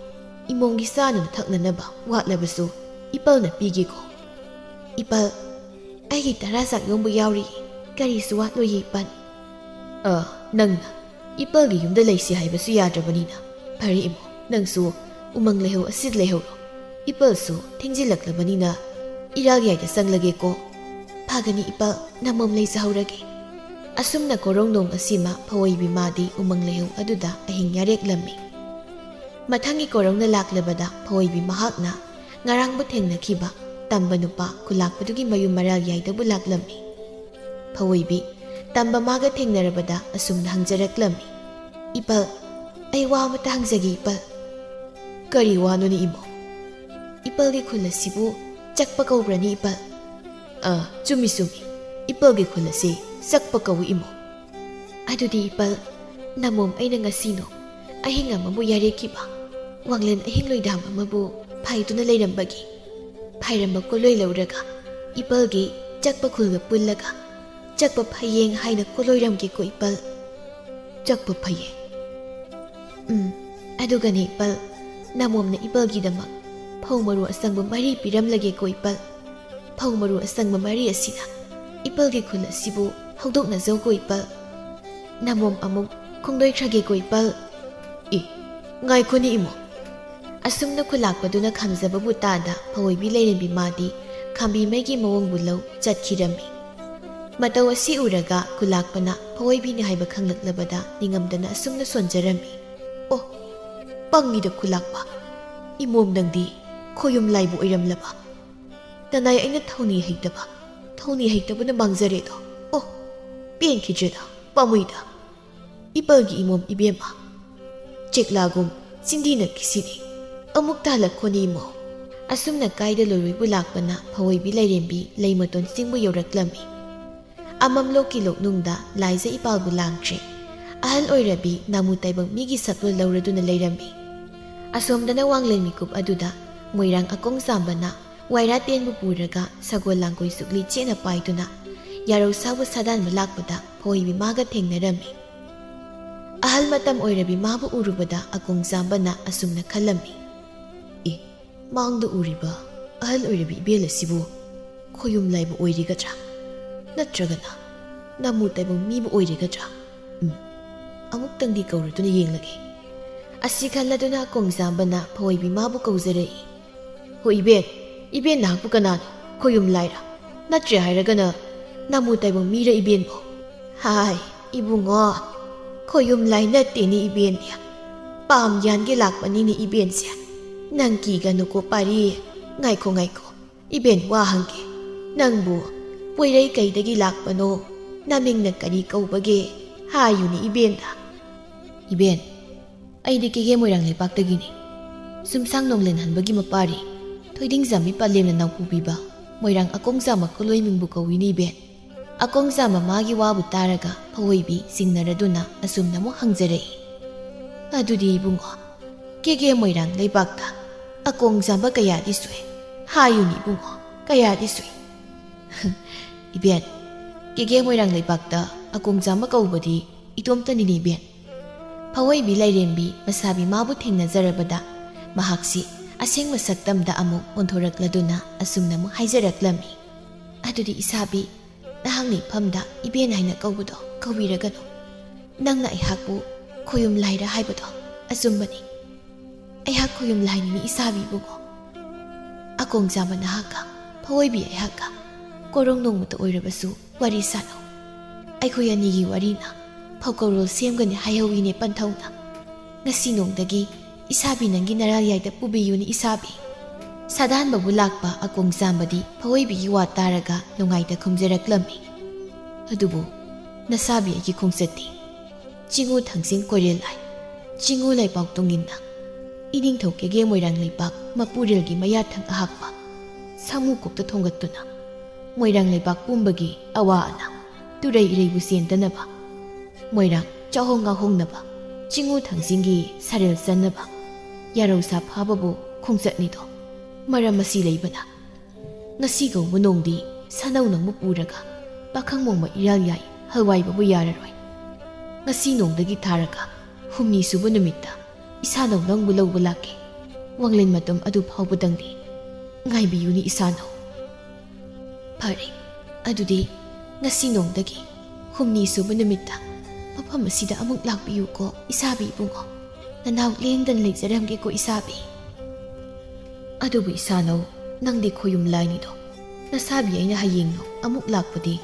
ꯏꯃꯣꯝꯒꯤ ꯆꯥꯅꯕ ꯊꯛꯅꯅꯕ ꯋꯥꯠꯂꯕꯁꯨ ꯏꯄꯜꯅ ꯄꯤꯒꯦꯀꯣ꯫ ꯏꯄꯜ, ꯑꯩꯒꯤ ꯇꯔꯥ ꯆꯥꯛ ꯌꯣꯝꯕ ꯌꯥꯎꯔꯤ, ꯀꯔꯤꯁꯨ ꯋꯥꯠꯂꯣꯏꯌꯦ ꯏꯄꯜ꯫" "ꯑ, ꯅꯪꯅ ꯏꯄꯜꯒꯤ ꯌꯨꯝꯗ ꯂꯩꯁꯤ ꯍꯥꯏꯕꯁꯨ ꯌꯥꯗ꯭ꯔꯕꯅꯤꯅ꯫ ꯐꯔꯦ ꯏꯃꯣ, ꯅꯪꯁꯨ ꯎꯃꯪ ꯂꯩꯍꯧ ꯑꯁꯤꯗ ꯂꯩꯍꯧꯔꯣ꯫ ꯏꯄꯜꯁꯨ ꯊꯦꯡꯖꯤꯜꯂꯛꯂꯕꯅꯤꯅ ꯏꯔꯥꯜ ꯌꯥꯏꯗ ꯆꯪꯂꯒꯦꯀꯣ꯫" "ꯐꯒꯅꯤ ꯏꯄꯜ, ꯅꯃꯣꯝ ꯂꯩꯖꯍꯧꯔꯒꯦ꯫" ꯑꯁꯨꯝꯅ ꯀꯣꯔꯧꯅꯣꯝ ꯑꯁꯤꯃ ꯐꯑꯣꯏꯕꯤ ꯃꯥꯗꯤ ꯎꯃꯪ ꯂꯩꯍꯧ ꯑꯗꯨꯗ ꯑꯍꯤꯡ ꯌꯥꯔꯦꯛꯂꯝꯃꯤ꯫ ꯃꯊꯪꯒꯤ ꯀꯣꯔꯧꯅ ꯂꯥꯛꯂꯕꯗ ꯐꯑꯣꯏꯕꯤ ꯃꯍꯥꯛꯅ ꯉꯔꯥꯡꯕꯨ ꯊꯦꯡꯅꯈꯤꯕ ꯇꯝꯕ ꯅꯨꯄꯥ ꯈꯨꯂꯥꯛꯄꯗꯨꯒꯤ ꯃꯌꯨꯝ ꯃꯔꯥꯜ ꯌꯥꯏꯗꯕꯨ ꯂꯥꯛꯂꯝꯃꯤ꯫ ꯐꯑꯣꯏꯕꯤ ꯇꯝꯕ ꯃꯥꯒ ꯊꯦꯡꯅꯔꯕꯗ ꯑꯁꯨꯝꯅ ꯍꯪꯖꯔꯛꯂꯝꯃꯤ, "ꯏꯄꯜ, ꯑꯩ ꯋꯥ ꯑꯃꯇ ꯍꯪꯖꯒꯦ ꯏꯄꯜ꯫" "ꯀꯔꯤ ꯋꯥꯅꯣꯅꯦ ꯏꯃꯣ?" "ꯏꯄꯜꯒꯤ ꯈꯨꯜ ꯑꯁꯤꯕꯨ ꯆꯛꯄ ꯀꯧꯕ꯭ꯔꯅꯤ ꯏꯄꯜ?" "ꯑ, ꯆꯨꯝꯃꯤ ꯆꯨꯝꯃꯤ, ꯏꯄꯜꯒꯤ ꯈꯨꯜ ꯑꯁꯤ ꯆꯛꯄ ꯀꯧꯏ ꯏꯃꯣ꯫" "ꯑꯗꯨꯗꯤ ꯏꯄꯜ, ꯅꯃꯣꯝ ꯑꯩꯅ ꯉꯁꯤꯅꯣ ꯑꯍꯤꯡ ꯑꯃꯕꯨ ꯌꯥꯔꯦꯛꯈꯤꯕ ꯋꯥꯡꯂꯦꯟ ꯑꯍꯤꯡ ꯂꯣꯏꯗꯥꯝ ꯑꯃꯕꯨ ꯐꯥꯏꯗꯨꯅ ꯂꯩꯔꯝꯕꯒꯤ ꯐꯥꯏꯔꯝꯕ ꯀꯣꯂꯣꯏ ꯂꯧꯔꯒ ꯏꯄꯜꯒꯤ ꯆꯛꯄ ꯈꯨꯜꯒ ꯄꯨꯜꯂꯒ ꯆꯛꯄ ꯐꯌꯦꯡ ꯍꯥꯏꯅ ꯀꯣꯂꯣꯏꯔꯝꯒꯦꯀꯣ ꯏꯄꯜ꯫ ꯆꯛꯄ ꯐꯌꯦꯡ꯫ ꯎꯝ, ꯑꯗꯨꯒꯅꯦ ꯏꯄꯜ, ꯅꯃꯣꯝꯅ ꯏꯄꯜꯒꯤꯗꯃꯛ ꯐꯧ ꯃꯔꯨ ꯑꯁꯪꯕ ꯃꯔꯤ ꯄꯤꯔꯝꯂꯒꯦꯀꯣ ꯏꯄꯜ꯫ ꯐꯧ ꯃꯔꯨ ꯑꯁꯪꯕ ꯃꯔꯤ ꯑꯁꯤꯅ ꯏꯄꯜꯒꯤ ꯈꯨꯜ ꯑꯁꯤꯕꯨ ꯍꯧꯗꯣꯛꯅꯖꯧꯀꯣ ꯏꯄꯜ꯫ ꯅꯃꯣꯝ ꯑꯃꯨꯛ ꯈꯣꯡꯗꯣꯏꯈ꯭ꯔꯒꯦꯀꯣ ꯏꯄꯜ꯫" "ꯑꯦ, ꯉꯥꯏꯈꯣꯅꯦ ꯏꯃꯣ꯫" ꯑꯁꯨꯝꯅ ꯈꯨꯂꯥꯛꯄꯗꯨꯅ ꯈꯥꯝꯖꯕꯕꯨ ꯇꯥꯗ ꯐꯑꯣꯏꯕꯤ ꯂꯩꯔꯦꯝꯕꯤ ꯃꯥꯗꯤ ꯈꯥꯝꯕꯤ ꯃꯩꯒꯤ ꯃꯑꯣꯡꯕꯨ ꯂꯧ ꯆꯠꯈꯤꯔꯝꯃꯤ꯫ ꯃꯇꯧ ꯑꯁꯤ ꯎꯔꯒ ꯈꯨꯂꯥꯛꯄꯅ ꯐꯑꯣꯏꯕꯤꯅꯤ ꯍꯥꯏꯕ ꯈꯪꯂꯛꯂꯕꯗ ꯅꯤꯡꯉꯝꯗꯅ ꯑꯁꯨꯝꯅ ꯁꯣꯟꯖꯔꯝꯃꯤ, "ꯑꯣ, ꯄꯪꯉꯤꯗ ꯈꯨꯂꯥꯛꯄ, ꯏꯃꯣꯝ ꯅꯪꯗꯤ ꯈꯣꯌꯨꯝ ꯂꯥꯏꯕꯨ ꯑꯣꯏꯔꯝꯂꯕ꯫ ꯅꯅꯥꯏ ꯑꯩꯅ ꯊꯧꯅꯤ ꯍꯩꯇꯕ, ꯊꯧꯅꯤ ꯍꯩꯇꯕꯅ ꯃꯥꯡꯖꯔꯦꯗꯣ꯫ ꯑꯣ, ꯄꯦꯟꯈꯤꯗ꯭ꯔꯦꯗ, ꯄꯥꯝꯃꯨꯏꯗ꯫ ꯏꯄꯜꯒꯤ ꯏꯃꯣꯝ ꯏꯕꯦꯝꯃ, ꯆꯦꯛꯂꯥꯒꯨꯝ ꯆꯤꯟꯗꯤꯅ ꯀꯤꯁꯤꯅꯤ꯫ ꯑꯃꯨꯛ ꯇꯥꯜꯂꯛꯈꯣꯅꯤ ꯏꯃꯣ꯫" ꯑꯁꯨꯝꯅ ꯀꯥꯏꯗ ꯂꯣꯏꯔꯣꯏꯕꯨ ꯂꯥꯛꯄꯅ ꯐꯑꯣꯏꯕꯤ ꯂꯩꯔꯦꯝꯕꯤ ꯂꯩ ꯃꯇꯣꯟ ꯆꯤꯡꯕꯨ ꯌꯧꯔꯛꯂꯝꯃꯤ꯫ ꯑꯃꯝꯂꯣꯛꯀꯤ ꯂꯣꯛꯅꯨꯡꯗ ꯂꯥꯏꯖ ꯏꯄꯥꯜꯕꯨ ꯂꯥꯡꯈ꯭ꯔꯦ꯫ ꯑꯍꯜ ꯑꯣꯏꯔꯕꯤ ꯅꯥꯃꯨ ꯇꯥꯏꯕꯪ ꯃꯤꯒꯤ ꯁꯛꯂꯣꯟ ꯂꯧꯔꯗꯨꯅ ꯂꯩꯔꯝꯃꯤ꯫ ꯑꯁꯣꯝꯗꯅ ꯋꯥꯡꯂꯦꯟ ꯃꯤꯀꯨꯞ ꯑꯗꯨꯗ ꯃꯣꯏꯔꯥꯡ ꯑꯀꯣꯡ ꯆꯥꯝꯕꯅ ꯋꯥꯏꯔꯥ ꯇꯦꯟꯕꯨ ꯄꯨꯔꯒ ꯁꯒꯣꯜ ꯂꯥꯡꯒꯣꯏ ꯁꯨꯛꯂꯤ ꯆꯦꯠꯅ ꯄꯥꯏꯗꯨꯅ ꯌꯥꯔꯧ ꯁꯥꯕ ꯁꯥꯗꯥꯟꯕ ꯂꯥꯛꯄꯗ ꯐꯑꯣꯏꯕꯤ ꯃꯥꯒ ꯊꯦꯡꯅꯔꯝꯃꯤ꯫ ꯑꯍꯜ ꯃꯇꯝ ꯑꯣꯏꯔꯕꯤ ꯃꯥꯕꯨ ꯎꯔꯨꯕꯗ ꯑꯀꯣꯡ ꯆꯥꯝꯕꯅ ꯑꯁꯨꯝꯅ ꯈꯜꯂꯝꯃꯤ꯫ "ꯑꯦ, ꯃꯥꯡꯗ ꯎꯔꯤꯕ ꯑꯍꯜ ꯑꯣꯏꯔꯕꯤ ꯏꯕꯦꯜ ꯑꯁꯤꯕꯨ ꯈꯣꯌꯨꯝ ꯂꯥꯏꯕ ꯑꯣꯏꯔꯤꯒꯗ꯭ꯔꯥ? ꯅꯠꯇ꯭ꯔꯒꯅ ꯅꯥꯃꯨ ꯇꯥꯏꯕꯪ ꯃꯤꯕꯨ ꯑꯣꯏꯔꯤꯒꯗ꯭ꯔꯥ? ꯎꯝ, ꯑꯃꯨꯛꯇꯪꯗꯤ ꯀꯧꯔꯗꯨꯅ ꯌꯦꯡꯂꯒꯦ"꯫ ꯑꯁꯤ ꯈꯜꯂꯗꯨꯅ ꯑꯀꯣꯡ ꯆꯥꯝꯕꯅ ꯐꯑꯣꯏꯕꯤ ꯃꯥꯕꯨ ꯀꯧꯖꯔꯛꯏ꯫ "ꯍꯣ ꯏꯕꯦꯟ, ꯏꯕꯦꯟ ꯅꯍꯥꯛꯄꯨ ꯀꯅꯥꯅꯣ? ꯈꯣꯌꯨꯝ ꯂꯥꯏꯔ? ꯅꯠꯇ꯭ꯔꯦ ꯍꯥꯏꯔꯒꯅ ꯅꯥꯃꯨ ꯇꯥꯏꯕꯪ ꯃꯤꯔ ꯏꯕꯦꯟꯕꯣ?" "ꯍꯥꯏ, ꯏꯕꯨꯡꯉꯣ, ꯈꯣꯌꯨꯝ ꯂꯥꯏ ꯅꯠꯇꯦꯅꯦ ꯏꯕꯦꯟꯗꯤ꯫ ꯄꯥꯝ ꯌꯥꯟꯒꯦ ꯂꯥꯛꯄꯅꯤꯅꯦ ꯏꯕꯦꯟꯁꯦ꯫ ꯅꯪ ꯀꯤꯒꯅꯨꯀꯣ ꯄꯥꯔꯤ꯫ ꯉꯥꯏꯈꯣ, ꯉꯥꯏꯈꯣ, ꯏꯕꯦꯟ ꯋꯥ ꯍꯪꯒꯦ꯫ ꯅꯪꯕꯨ ꯄꯣꯏꯔꯩ ꯀꯩꯗꯒꯤ ꯂꯥꯛꯄꯅꯣ? ꯅꯃꯤꯡꯅ ꯀꯔꯤ ꯀꯧꯕꯒꯦ? ꯍꯥꯏꯌꯨꯅꯦ ꯏꯕꯦꯟꯗ"꯫ "ꯏꯕꯦꯟ, ꯑꯩꯗꯤ ꯀꯦꯒꯦ ꯃꯣꯏꯔꯥꯡ ꯂꯩꯄꯥꯛꯇꯒꯤꯅꯤ꯫ ꯆꯨꯝꯁꯥꯡ ꯅꯣꯡꯂꯦꯟ ꯍꯟꯕꯒꯤ ꯃꯄꯥꯔꯤ ꯊꯣꯏꯗꯤꯡꯖꯥꯝꯕꯤ ꯄꯂꯦꯝꯅ ꯅꯥꯎꯄꯨꯕꯤꯕ ꯃꯣꯏꯔꯥꯡ ꯑꯀꯣꯡꯖꯥꯝ ꯃꯈꯨꯂꯣꯏ ꯃꯤꯡꯕꯨ ꯀꯧꯏꯅꯤ ꯏꯕꯦꯟ"꯫ ꯑꯀꯣꯡꯖꯥꯝꯕ ꯃꯥꯒꯤ ꯋꯥꯕꯨ ꯇꯥꯔꯒ ꯐꯑꯣꯏꯕꯤ ꯆꯤꯡꯅꯔꯗꯨꯅ ꯑꯁꯨꯝꯅ ꯑꯃꯨꯛ ꯍꯪꯖꯔꯛꯏ꯫ "ꯑꯗꯨꯗꯤ ꯏꯕꯨꯡꯉꯣ, ꯀꯦꯒꯦ ꯃꯣꯏꯔꯥꯡ ꯂꯩꯄꯥꯛꯇ ꯑꯀꯣꯡꯖꯥꯝꯕ ꯀꯌꯥꯗꯤ ꯁꯨꯏ? ꯍꯥꯏꯌꯨꯅꯤ ꯏꯕꯨꯡꯉꯣ, ꯀꯌꯥꯗꯤ ꯁꯨꯏ?" "ꯏꯕꯦꯟ, ꯀꯦꯒꯦ ꯃꯣꯏꯔꯥꯡ ꯂꯩꯄꯥꯛꯇ ꯑꯀꯣꯡꯖꯥꯝꯕ ꯀꯧꯕꯗꯤ ꯏꯇꯣꯝꯇꯅꯤꯅꯦ ꯏꯕꯦꯟ"꯫ ꯐꯑꯣꯏꯕꯤ ꯂꯥꯏꯔꯦꯝꯕꯤ ꯃꯁꯥꯕꯤ ꯃꯥꯕꯨ ꯊꯦꯡꯅꯖꯔꯕꯗ ꯃꯍꯥꯛꯁꯤ ꯑꯁꯦꯡꯕ ꯁꯛꯇꯝꯗ ꯑꯃꯨꯛ ꯑꯣꯟꯊꯣꯔꯛꯂꯗꯨꯅ ꯑꯁꯨꯝꯅ ꯑꯃꯨꯛ ꯍꯥꯏꯖꯔꯛꯂꯝꯃꯤ꯫ "ꯑꯗꯨꯗꯤ ꯏꯁꯥꯕꯤ, ꯅꯍꯥꯛꯅ ꯏꯐꯝꯗ ꯏꯕꯦꯟ ꯍꯥꯏꯅ ꯀꯧꯕꯗꯣ ꯀꯧꯕꯤꯔꯒꯅꯨ꯫ ꯅꯪꯅ ꯑꯩꯍꯥꯛꯄꯨ ꯈꯣꯌꯨꯝ ꯂꯥꯏꯔ ꯍꯥꯏꯕꯗꯣ ꯑꯆꯨꯝꯕꯅꯤ꯫ ꯑꯩꯍꯥꯛ ꯈꯣꯌꯨꯝ ꯂꯥꯏꯅꯤꯅꯤ ꯏꯁꯥꯕꯤ ꯏꯕꯨꯡꯉꯣ꯫ ꯑꯀꯣꯡꯖꯥꯝꯕ ꯅꯍꯥꯛꯀ ꯐꯑꯣꯏꯕꯤ ꯑꯩꯍꯥꯛꯀ ꯀꯣꯔꯣꯡ ꯅꯣꯡꯃꯇ ꯑꯣꯏꯔꯕꯁꯨ ꯋꯥꯔꯤ ꯁꯥꯟꯅꯧ꯫ ꯑꯩꯈꯣꯏ ꯑꯅꯤꯒꯤ ꯋꯥꯔꯤꯅ ꯐꯧꯀꯧꯔꯣꯜ ꯁꯦꯝꯒꯅꯤ ꯍꯥꯏꯍꯧꯋꯤꯅꯦ ꯄꯟꯊꯧꯅ꯫ ꯉꯁꯤ ꯅꯣꯡꯗꯒꯤ ꯏꯁꯥꯕꯤ ꯅꯪꯒꯤ ꯅꯔꯥꯜꯌꯥꯏꯗ ꯄꯨꯕꯤꯌꯨꯅꯤ ꯏꯁꯥꯕꯤ"꯫ ꯁꯥꯗꯥꯟꯕꯕꯨ ꯂꯥꯛꯄ ꯑꯀꯣꯡꯖꯥꯝꯕꯗꯤ ꯐꯑꯣꯏꯕꯤꯒꯤ ꯋꯥ ꯇꯥꯔꯒ ꯅꯨꯡꯉꯥꯏꯇ ꯈꯨꯝꯖꯔꯛꯂꯝꯃꯤ꯫ "ꯑꯗꯨꯕꯨ ꯅꯁꯥꯕꯤ ꯑꯩꯒꯤ ꯈꯣꯡꯆꯠꯇꯤ ꯆꯤꯡꯉꯨ ꯊꯥꯡꯖꯤꯡ ꯀꯣꯏꯔꯦꯜ ꯂꯥꯏ, ꯆꯤꯡꯉꯨ ꯂꯩꯄꯥꯎ ꯇꯨꯡꯏꯟꯅ ꯏꯅꯤꯡꯊꯧ ꯀꯦꯒꯦ ꯃꯣꯏꯔꯥꯡ ꯂꯩꯄꯥꯛ ꯃꯄꯨꯔꯦꯜꯒꯤ ꯃꯌꯥꯊꯪ ꯑꯍꯥꯛꯄ ꯁꯥꯃꯨ ꯀꯣꯛꯇ ꯊꯣꯡꯒꯠꯇꯨꯅ ꯃꯣꯏꯔꯥꯡ ꯂꯩꯄꯥꯛ ꯄꯨꯝꯕꯒꯤ ꯑꯋꯥ ꯑꯅꯥ ꯇꯨꯔꯩ ꯏꯔꯩꯕꯨ ꯆꯦꯟꯗꯅꯕ ꯃꯣꯏꯔꯥꯡ ꯆꯥꯍꯣꯡ ꯉꯥꯍꯣꯡꯅꯕ, ꯆꯤꯡꯉꯨ ꯊꯥꯡꯖꯤꯡꯒꯤ ꯁꯔꯦꯜ ꯆꯟꯅꯕ, ꯌꯥꯔꯧꯁꯥ ꯐꯥꯕꯕꯨ ꯈꯣꯡꯆꯠꯅꯤꯗꯣ꯫ ꯃꯔꯝ ꯑꯁꯤ ꯂꯩꯕꯅ ꯉꯁꯤ ꯀꯧꯕ ꯅꯣꯡꯗꯤ ꯁꯥꯅꯧ ꯅꯪꯕꯨ ꯄꯨꯔꯒ ꯄꯥꯈꯪ ꯃꯣꯡꯕ ꯏꯔꯥꯜ ꯌꯥꯏ ꯍꯜꯋꯥꯏꯕꯕꯨ ꯌꯥꯔꯔꯣꯏ꯫ ꯉꯁꯤ ꯅꯣꯡꯗꯒꯤ ꯊꯥꯔꯒ ꯍꯨꯝꯅꯤ ꯁꯨꯕ ꯅꯨꯃꯤꯠꯇ ꯏꯁꯥꯅꯧ ꯅꯪꯕꯨ ꯂꯧꯕ ꯂꯥꯛꯀꯦ꯫ ꯋꯥꯡꯂꯦꯟ ꯃꯇꯝ ꯑꯗꯨ ꯐꯥꯎꯕꯗꯪꯗꯤ ꯉꯥꯏꯕꯤꯌꯨꯅꯤ ꯏꯁꯥꯅꯧ꯫ ꯐꯔꯦ, ꯑꯗꯨꯗꯤ ꯉꯁꯤ ꯅꯣꯡꯗꯒꯤ ꯍꯨꯝꯅꯤ ꯁꯨꯕ ꯅꯨꯃꯤꯠꯇ ꯃꯐꯝ ꯑꯁꯤꯗ ꯑꯃꯨꯛ ꯂꯥꯛꯄꯤꯌꯨꯀꯣ ꯏꯁꯥꯕꯤ ꯏꯕꯨꯡꯉꯣ꯫ ꯅꯅꯥꯎ ꯂꯦꯡꯗꯅ ꯂꯩꯖꯔꯝꯒꯦꯀꯣ ꯏꯁꯥꯕꯤ꯫ ꯑꯗꯨꯕꯨ ꯏꯁꯥꯅꯧ, ꯅꯪꯗꯤ ꯈꯣꯌꯨꯝ ꯂꯥꯏꯅꯤꯗꯣ꯫ ꯅꯁꯥꯕꯤ ꯑꯩꯅ ꯍꯌꯦꯡ ꯅꯣꯡ ꯑꯃꯨꯛ ꯂꯥꯛꯄꯗꯤ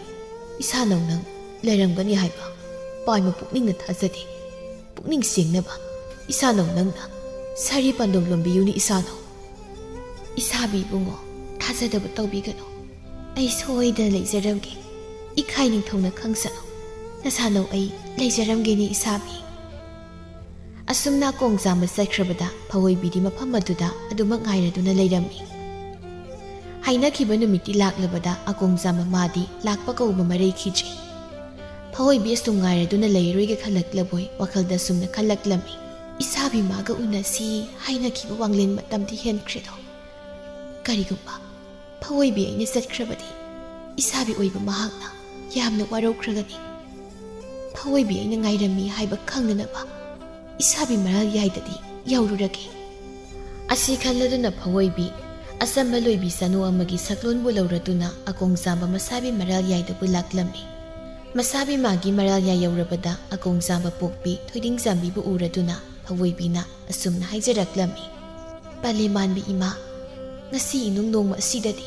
ꯏꯁꯥꯅꯧ ꯅꯪ ꯂꯩꯔꯝꯒꯅꯤ ꯍꯥꯏꯕ ꯄꯥꯏꯃ ꯄꯨꯛꯅꯤꯡꯅ ꯊꯥꯖꯗꯦ꯫ ꯄꯨꯛꯅꯤꯡ ꯁꯦꯡꯅꯕ ꯏꯁꯥꯅꯧ ꯅꯪꯅ ꯁꯥꯔꯤ ꯄꯥꯟꯗꯣꯝ ꯂꯣꯝꯕꯤꯌꯨꯅꯤ ꯏꯁꯥꯅꯧ꯫ ꯏꯁꯥꯕꯤ ꯏꯕꯨꯡꯉꯣ, ꯊꯥꯖꯗꯕ ꯇꯧꯕꯤꯒꯅꯨ꯫ ꯑꯩ ꯁꯣꯏꯗꯅ ꯂꯩꯖꯔꯝꯒꯦ꯫ ꯏꯈꯥꯏ ꯅꯤꯡꯊꯧꯅ ꯈꯪꯁꯅꯨ꯫ ꯅꯁꯥꯅꯧ ꯑꯩ ꯂꯩꯖꯔꯝꯒꯦꯅꯦ ꯏꯁꯥꯕꯤ꯫ ꯑꯁꯨꯝꯅ ꯑꯀꯣꯡꯖꯥꯝꯕ ꯆꯠꯈ꯭ꯔꯕꯗ ꯐꯋꯣꯏꯕꯤꯗꯤ ꯃꯐꯝ ꯑꯗꯨꯗ ꯑꯗꯨꯃꯛ ꯉꯥꯏꯔꯗꯨꯅ ꯂꯩꯔꯝꯃꯤ꯫ ꯍꯥꯏꯅꯈꯤꯕ ꯅꯨꯃꯤꯠꯇꯤ ꯂꯥꯛꯂꯕꯗ ꯑꯀꯣꯡꯖꯥꯝꯕ ꯃꯥꯗꯤ ꯂꯥꯛꯄ ꯀꯧꯕ ꯃꯔꯩꯈꯤꯗ꯭ꯔꯤ꯫ ꯐꯋꯣꯏꯕꯤ ꯑꯁꯨꯝ ꯉꯥꯏꯔꯗꯨꯅ ꯂꯩꯔꯣꯏꯒꯦ ꯈꯜꯂꯛꯂꯕꯣꯏ ꯋꯥꯈꯜꯗ ꯑꯁꯨꯝꯅ ꯈꯜꯂꯛꯂꯝꯃꯤ꯫ ꯏꯁꯥꯕꯤ ꯃꯥꯒ ꯎꯅꯁꯤ ꯍꯥꯏꯅꯈꯤꯕ ꯋꯥꯡꯂꯦꯟ ꯃꯇꯝꯗꯤ ꯍꯦꯟꯈ꯭ꯔꯦꯗꯣ꯫ ꯀꯔꯤꯒꯨꯝꯕ ꯐꯋꯣꯏꯕꯤ ꯑꯩꯅ ꯆꯠꯈ꯭ꯔꯕꯗꯤ ꯏꯁꯥꯕꯤ ꯑꯣꯏꯕ ꯃꯍꯥꯛꯅ ꯌꯥꯝꯅ ꯋꯥꯔꯧꯈ꯭ꯔꯒꯅꯤ꯫ ꯐꯋꯣꯏꯕꯤ ꯑꯩꯅ ꯉꯥꯏꯔꯝꯃꯤ ꯍꯥꯏꯕ ꯈꯪꯅꯅꯕ ꯏꯁꯥꯕꯤ ꯃꯔꯥꯜ ꯌꯥꯏꯗꯗꯤ ꯌꯧꯔꯨꯔꯒꯦ꯫ ꯑꯁꯤ ꯈꯜꯂꯗꯨꯅ ꯐꯋꯣꯏꯕꯤ ꯑꯆꯝꯕ ꯂꯣꯏꯕꯤ ꯆꯅꯨ ꯑꯃꯒꯤ ꯁꯛꯂꯣꯟꯕꯨ ꯂꯧꯔꯗꯨꯅ ꯑꯀꯣꯡꯖꯥꯝꯕ ꯃꯁꯥꯕꯤ ꯃꯔꯥꯜ ꯌꯥꯏꯗꯕꯨ ꯂꯥꯛꯂꯝꯃꯤ꯫ ꯃꯁꯥꯕꯤ ꯃꯥꯒꯤ ꯃꯔꯥꯜ ꯌꯥꯏ ꯌꯧꯔꯕꯗ ꯑꯀꯣꯡꯖꯥꯝꯕ ꯄꯣꯛꯄꯤ ꯊꯣꯏꯗꯤꯡꯖꯥꯝꯕꯤꯕꯨ ꯎꯔꯗꯨꯅ ꯐꯋꯣꯏꯕꯤꯅ ꯑꯁꯨꯝꯅ ꯍꯥꯏꯖꯔꯛꯂꯝꯃꯤ꯫ ꯄꯂꯦꯝꯃꯥꯟꯕꯤ ꯏꯃꯥ, ꯉꯁꯤ ꯏꯅꯨꯡ ꯅꯣꯡꯃ ꯑꯁꯤꯗꯗꯤ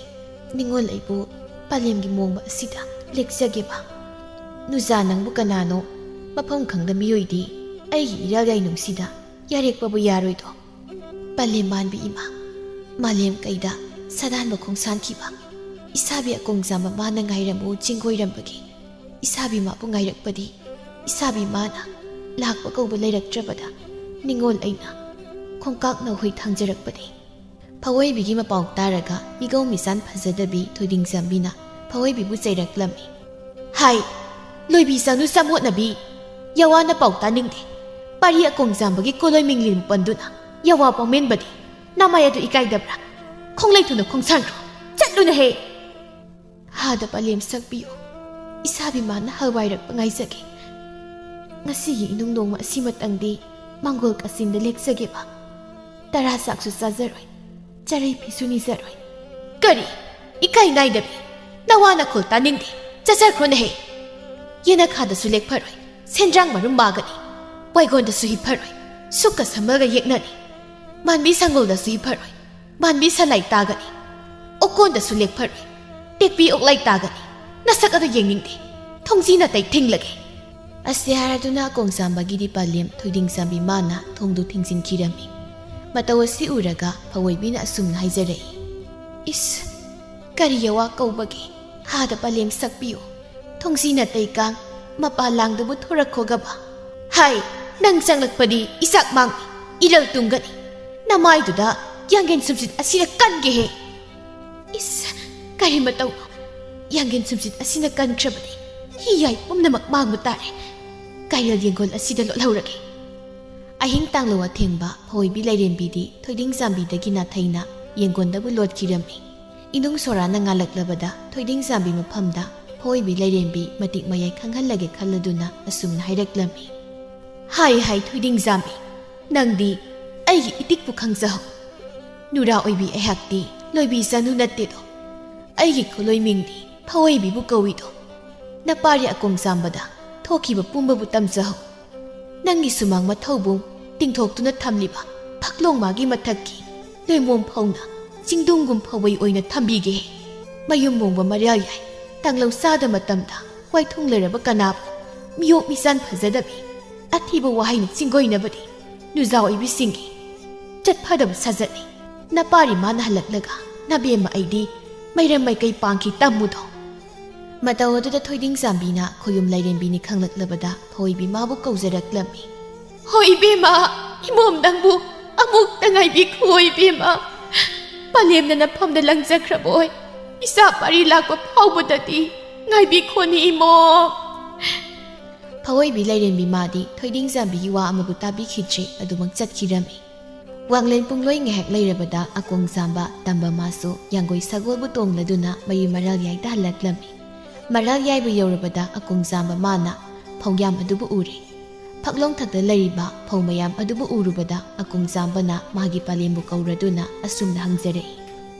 ꯅꯤꯉꯣꯜ ꯑꯩꯕꯨ ꯄꯂꯦꯝꯒꯤ ꯃꯣꯡꯕ ꯑꯁꯤꯗ ꯂꯦꯛꯆꯒꯦꯕ꯫ ꯅꯨꯖꯥ ꯅꯪꯕꯨ ꯀꯅꯥꯅꯣ ꯃꯐꯝ ꯈꯪꯗ ꯃꯤꯑꯣꯏꯗꯤ ꯑꯩꯒꯤ ꯏꯔꯥꯜ ꯌꯥꯏꯅꯨꯡꯁꯤꯗ ꯌꯥꯔꯦꯛꯄꯕꯨ ꯌꯥꯔꯣꯏꯗꯣ꯫ ꯄꯂꯦꯝꯃꯥꯟꯕꯤ ꯏꯃꯥ, ꯃꯥꯂꯦꯝ ꯀꯩꯗ ꯁꯥꯗꯥꯟꯕ ꯈꯣꯡꯁꯥꯟꯈꯤꯕ ꯏꯁꯥꯕꯤ ꯑꯀꯣꯡꯖꯥꯝꯕ ꯃꯥꯅ ꯉꯥꯏꯔꯝꯃꯨ ꯆꯤꯡꯒꯣꯏꯔꯝꯕꯒꯤ ꯏꯁꯥꯕꯤ ꯃꯥꯕꯨ ꯉꯥꯏꯔꯛꯄꯗꯤ ꯏꯁꯥꯕꯤ ꯃꯥꯅ ꯂꯥꯛꯄ ꯀꯧꯕ ꯂꯩꯔꯛꯇ꯭ꯔꯕꯗ ꯅꯤꯉꯣꯜ ꯑꯩꯅ ꯈꯣꯡꯀꯥꯛ ꯅꯧꯍꯩ ꯊꯥꯡꯖꯔꯛꯄꯗꯤ꯫ ꯐꯋꯣꯏꯕꯤꯒꯤ ꯃꯄꯥꯎ ꯇꯥꯔꯒ ꯃꯤꯒꯧ ꯃꯤꯁꯥꯟ ꯐꯖꯗꯕꯤ ꯊꯣꯏꯗꯤꯡꯖꯝꯕꯤꯅ ꯐꯋꯣꯏꯕꯤꯕꯨ ꯆꯩꯔꯛꯂꯝꯃꯤ꯫ ꯍꯥꯏ, ꯂꯣꯏꯕꯤ ꯆꯅꯨ ꯆꯃꯣꯠꯅꯕꯤ! ꯌꯥꯋꯥꯅ ꯄꯥꯎ ꯇꯥꯅꯤꯡꯗꯦ꯫ ꯄꯥꯔꯤ ꯑꯀꯣꯡꯖꯥꯝꯕꯒꯤ ꯀꯣꯂꯣꯏ ꯃꯤꯡꯂꯦꯟ ꯄꯟꯗꯨꯅ ꯌꯥꯋꯥ ꯄꯥꯎꯃꯦꯟꯕꯗꯤ ꯅꯃꯥꯏ ꯑꯗꯨ ꯏꯀꯥꯏꯗꯕ꯭ꯔꯥ? ꯈꯣꯡꯂꯩ ꯊꯨꯅ ꯈꯣꯡꯁꯥꯟꯈ꯭ꯔꯣ꯫ ꯆꯠꯂꯨꯅꯍꯦ!" ꯍꯥꯗ ꯄꯂꯦꯝ ꯁꯛꯄꯤꯌꯨ꯫ ꯏꯁꯥꯕꯤ ꯃꯥꯅ ꯍꯋꯥꯏꯔꯛꯄ ꯉꯥꯏꯖꯒꯦ꯫ ꯉꯁꯤꯒꯤ ꯏꯅꯨꯡ ꯅꯣꯡꯃ ꯑꯁꯤꯃꯇꯪꯗꯤ ꯃꯪꯒꯣꯜ ꯀꯥꯆꯤꯟꯗ ꯂꯦꯛꯆꯒꯦꯕ꯫ ꯇꯔꯥ ꯆꯥꯛꯁꯨ ꯆꯥꯖꯔꯣꯏ, ꯆꯔꯩ ꯐꯤꯁꯨ ꯅꯤꯖꯔꯣꯏ꯫ ꯀꯔꯤ? ꯏꯀꯥꯏ ꯅꯥꯏꯗꯕꯤ! ꯅꯋꯥ ꯅꯈꯣꯜ ꯇꯥꯅꯤꯡꯗꯦ꯫ ꯆꯠꯆꯈ꯭ꯔꯣꯅꯦꯍꯦ! ꯌꯦꯅꯈꯥꯗꯁꯨ ꯂꯦꯛꯐꯔꯣꯏ, ꯁꯦꯟꯗ꯭ꯔꯥꯡ ꯃꯔꯨꯝ ꯃꯥꯒꯅꯤ꯫ ꯋꯥꯏꯒꯣꯟꯗꯁꯨ ꯍꯤꯞꯐꯔꯣꯏ, ꯁꯨꯛꯀ ꯁꯝꯃꯒ ꯌꯦꯛꯅꯅꯤ꯫ ꯃꯥꯟꯕꯤ ꯁꯪꯒꯣꯜꯗꯁꯨ ꯍꯤꯞꯐꯔꯣꯏ, ꯃꯥꯟꯕꯤ ꯁꯂꯥꯏ ꯇꯥꯒꯅꯤ꯫ ꯑꯣꯀꯣꯟꯗꯁꯨ ꯂꯦꯛꯐꯔꯣꯏ, ꯇꯦꯛꯄꯤ ꯑꯣꯛꯂꯥꯏ ꯇꯥꯒꯅꯤ꯫ ꯅꯁꯛ ꯑꯗꯨ ꯌꯦꯡꯅꯤꯡꯗꯦ꯫ ꯊꯣꯡꯖꯤ ꯅꯥꯇꯩ ꯊꯤꯡꯂꯒꯦ꯫ ꯑꯁꯤ ꯍꯥꯏꯔꯗꯨꯅ ꯀꯣꯡꯖꯥꯝꯕꯒꯤꯗꯤ ꯄꯥꯂꯦꯝ ꯊꯣꯏꯗꯤꯡꯖꯥꯝꯕꯤ ꯃꯥꯅ ꯊꯣꯡꯗꯨ ꯊꯤꯡꯖꯤꯟꯈꯤꯔꯝꯃꯤ꯫ ꯃꯇꯧ ꯑꯁꯤ ꯎꯔꯒ ꯐꯑꯣꯏꯕꯤꯅ ꯑꯁꯨꯝꯅ ꯍꯥꯏꯖꯔꯛꯏ, "ꯏꯁ, ꯀꯔꯤ ꯌꯥꯋꯥ ꯀꯧꯕꯒꯦ? ꯍꯥꯗ ꯄꯥꯂꯦꯝ ꯁꯛꯄꯤꯌꯨ꯫ ꯊꯣꯡꯖꯤ ꯅꯥꯇꯩ ꯀꯥꯡ, ꯃꯄꯥ ꯂꯥꯡꯗꯨꯕꯨ ꯊꯣꯔꯛꯈꯣꯒꯕ꯫ ꯍꯥꯏ, ꯅꯪ ꯆꯪꯂꯛꯄꯗꯤ ꯏꯆꯥꯛ ꯃꯥꯡꯅꯤ, ꯏꯔꯜ ꯇꯨꯡꯒꯅꯤ꯫ ꯅꯃꯥꯏꯗꯨꯗ ꯌꯥꯡꯒꯦꯟ ꯁꯨꯝꯁꯤꯠ ꯑꯁꯤꯅ ꯀꯟꯒꯦꯍꯦ!" ꯏꯁ, ꯀꯔꯤ ꯃꯇꯧꯅꯣ? ꯌꯥꯡꯒꯦꯟ ꯁꯨꯝꯁꯤꯠ ꯑꯁꯤꯅ ꯀꯟꯈ꯭ꯔꯕꯗꯤ ꯍꯤ ꯌꯥꯏ ꯄꯨꯝꯅꯃꯛ ꯃꯥꯡꯕ ꯇꯥꯔꯦ꯫ ꯀꯥꯏꯔꯦꯜ ꯌꯦꯡꯒꯣꯜ ꯑꯁꯤꯗ ꯂꯣꯠꯍꯧꯔꯒꯦ꯫ ꯑꯍꯤꯡ ꯇꯥꯡꯂꯧ ꯑꯊꯦꯡꯕ ꯐꯑꯣꯏꯕꯤ ꯂꯥꯏꯔꯦꯝꯕꯤꯗꯤ ꯊꯣꯏꯗꯤꯡꯖꯥꯝꯕꯤꯗꯒꯤ ꯅꯥꯊꯩꯅ ꯌꯦꯡꯒꯣꯟꯗꯕꯨ ꯂꯣꯠꯈꯤꯔꯝꯃꯤ꯫ ꯏꯅꯨꯡ ꯁꯣꯔꯥꯅ ꯉꯥꯜꯂꯛꯂꯕꯗ ꯊꯣꯏꯗꯤꯡꯖꯥꯝꯕꯤ ꯃꯐꯝꯗ ꯐꯑꯣꯏꯕꯤ ꯂꯥꯏꯔꯦꯝꯕꯤ ꯃꯇꯤꯛ ꯃꯌꯥꯏ ꯈꯪꯍꯜꯂꯒꯦ ꯈꯜꯂꯗꯨꯅ ꯑꯁꯨꯝꯅ ꯍꯥꯏꯔꯛꯂꯝꯃꯤ, "ꯍꯥꯏ ꯍꯥꯏ ꯊꯣꯏꯗꯤꯡꯖꯥꯝꯕꯤ, ꯅꯪꯗꯤ ꯑꯩꯒꯤ ꯏꯇꯤꯛꯄꯨ ꯈꯪꯖꯍꯧ꯫ ꯅꯨꯔꯥ ꯑꯣꯏꯕꯤ ꯑꯩꯍꯥꯛꯇꯤ ꯂꯣꯏꯕꯤ ꯆꯅꯨ ꯅꯠꯇꯦꯗꯣ꯫ ꯑꯩꯒꯤ ꯈꯨꯂꯣꯏ ꯃꯤꯡꯗꯤ ꯐꯑꯣꯏꯕꯤꯕꯨ ꯀꯧꯏꯗꯣ꯫ ꯅꯄꯥꯔꯤ ꯑꯀꯣꯡ ꯆꯥꯝꯕꯗ ꯊꯣꯛꯈꯤꯕ ꯄꯨꯝꯕꯕꯨ ꯇꯝꯖꯍꯧ꯫ ꯅꯪꯒꯤ ꯁꯨꯃꯥꯡ ꯃꯊꯧꯕꯨꯡ ꯇꯤꯡꯊꯣꯛꯇꯨꯅ ꯊꯝꯂꯤꯕ ꯐꯛꯂꯣꯡ ꯃꯥꯒꯤ ꯃꯊꯛꯀꯤ ꯂꯣꯏꯃꯣꯝ ꯐꯧꯅ ꯆꯤꯡꯗꯨꯝꯒꯨꯝ ꯐꯧꯋꯩ ꯑꯣꯏꯅ ꯊꯝꯕꯤꯒꯦ꯫ ꯃꯌꯨꯝ ꯃꯣꯡꯕ ꯃꯔꯤꯌꯥ ꯌꯥꯏ ꯇꯥꯡꯂꯧ ꯆꯥꯗ ꯃꯇꯝꯗ ꯋꯥꯏꯊꯨꯡ ꯂꯩꯔꯕ ꯀꯅꯥꯕꯨ ꯃꯤꯑꯣꯛ ꯃꯤꯆꯥꯟ ꯐꯖꯗꯕꯤ ꯑꯊꯤꯕ ꯋꯥꯍꯩꯅ ꯆꯤꯡꯒꯣꯏꯅꯕꯗꯤ ꯅꯨꯖꯥ ꯑꯣꯏꯕꯤꯁꯤꯡꯒꯤ ꯆꯠꯐꯗꯕ ꯁꯥꯖꯠꯅꯤ꯫ ꯅꯄꯥꯔꯤ ꯃꯥꯅ ꯍꯜꯂꯛꯂꯒ ꯅꯕꯦꯝꯃ ꯑꯩꯗꯤ ꯃꯩꯔꯝ ꯃꯥꯏꯀꯩ ꯄꯥꯡꯈꯤ ꯇꯝꯃꯨꯗꯣ꯫" ꯃꯇꯧ ꯑꯗꯨꯗ ꯊꯣꯏꯗꯤꯡ ꯆꯥꯝꯕꯤꯅ ꯈꯣꯌꯨꯝ ꯂꯥꯏꯔꯦꯝꯕꯤꯅꯤ ꯈꯪꯂꯛꯂꯕꯗ ꯐꯑꯣꯏꯕꯤ ꯃꯥꯕꯨ ꯀꯧꯖꯔꯛꯂꯝꯃꯤ꯫ "ꯍꯣꯏ ꯏꯕꯦꯝꯃ, ꯏꯃꯣꯝ ꯅꯪꯕꯨ ꯑꯃꯨꯛꯇ ꯉꯥꯏꯕꯤꯈꯣ ꯏꯕꯦꯝꯃ꯫ ꯄꯂꯦꯝꯅ ꯅꯐꯝꯗ ꯂꯪꯖꯈ꯭ꯔꯕ ꯑꯣꯏ꯫ ꯏꯆꯥ ꯄꯥꯔꯤ ꯂꯥꯛꯄ ꯐꯥꯎꯕꯗꯗꯤ ꯉꯥꯏꯕꯤꯈꯣꯅꯤ ꯏꯃꯣꯝ꯫" ꯐꯋꯣꯏꯕꯤ ꯂꯥꯏꯔꯦꯝꯕꯤ ꯃꯥꯗꯤ ꯊꯣꯏꯗꯤꯡꯖꯥꯝꯕꯤꯒꯤ ꯋꯥ ꯑꯃꯕꯨ ꯇꯥꯕꯤꯈꯤꯗ꯭ꯔꯦ, ꯑꯗꯨꯃꯛ ꯆꯠꯈꯤꯔꯝꯃꯤ꯫ ꯋꯥꯡꯂꯦꯟ ꯄꯨꯡꯂꯣꯏ ꯉꯥꯏꯍꯥꯛ ꯂꯩꯔꯕꯗ ꯑꯀꯣꯡꯖꯥꯝꯕ ꯇꯝꯕ ꯃꯥꯁꯨ ꯌꯥꯡꯒꯣꯏ ꯁꯒꯣꯜꯕꯨ ꯇꯣꯡꯂꯗꯨꯅ ꯃꯌꯨꯝ ꯃꯔꯥꯜ ꯌꯥꯏꯗ ꯍꯜꯂꯛꯂꯝꯃꯤ꯫ ꯃꯔꯥꯜ ꯌꯥꯏꯕ ꯌꯧꯔꯕꯗ ꯑꯀꯣꯡꯖꯥꯝꯕ ꯃꯥꯅ ꯐꯧꯌꯥꯝ ꯑꯗꯨꯕꯨ ꯎꯔꯦ꯫ ꯐꯛꯂꯣꯡ ꯊꯛꯇ ꯂꯩꯔꯤꯕ ꯐꯧ ꯃꯌꯥꯝ ꯑꯗꯨꯕꯨ ꯎꯔꯨꯕꯗ ꯑꯀꯣꯡꯖꯥꯝꯕꯅ ꯃꯥꯒꯤ ꯄꯂꯦꯝꯕꯨ ꯀꯧꯔꯗꯨꯅ ꯑꯁꯨꯝꯅ ꯍꯪꯖꯔꯛꯏ,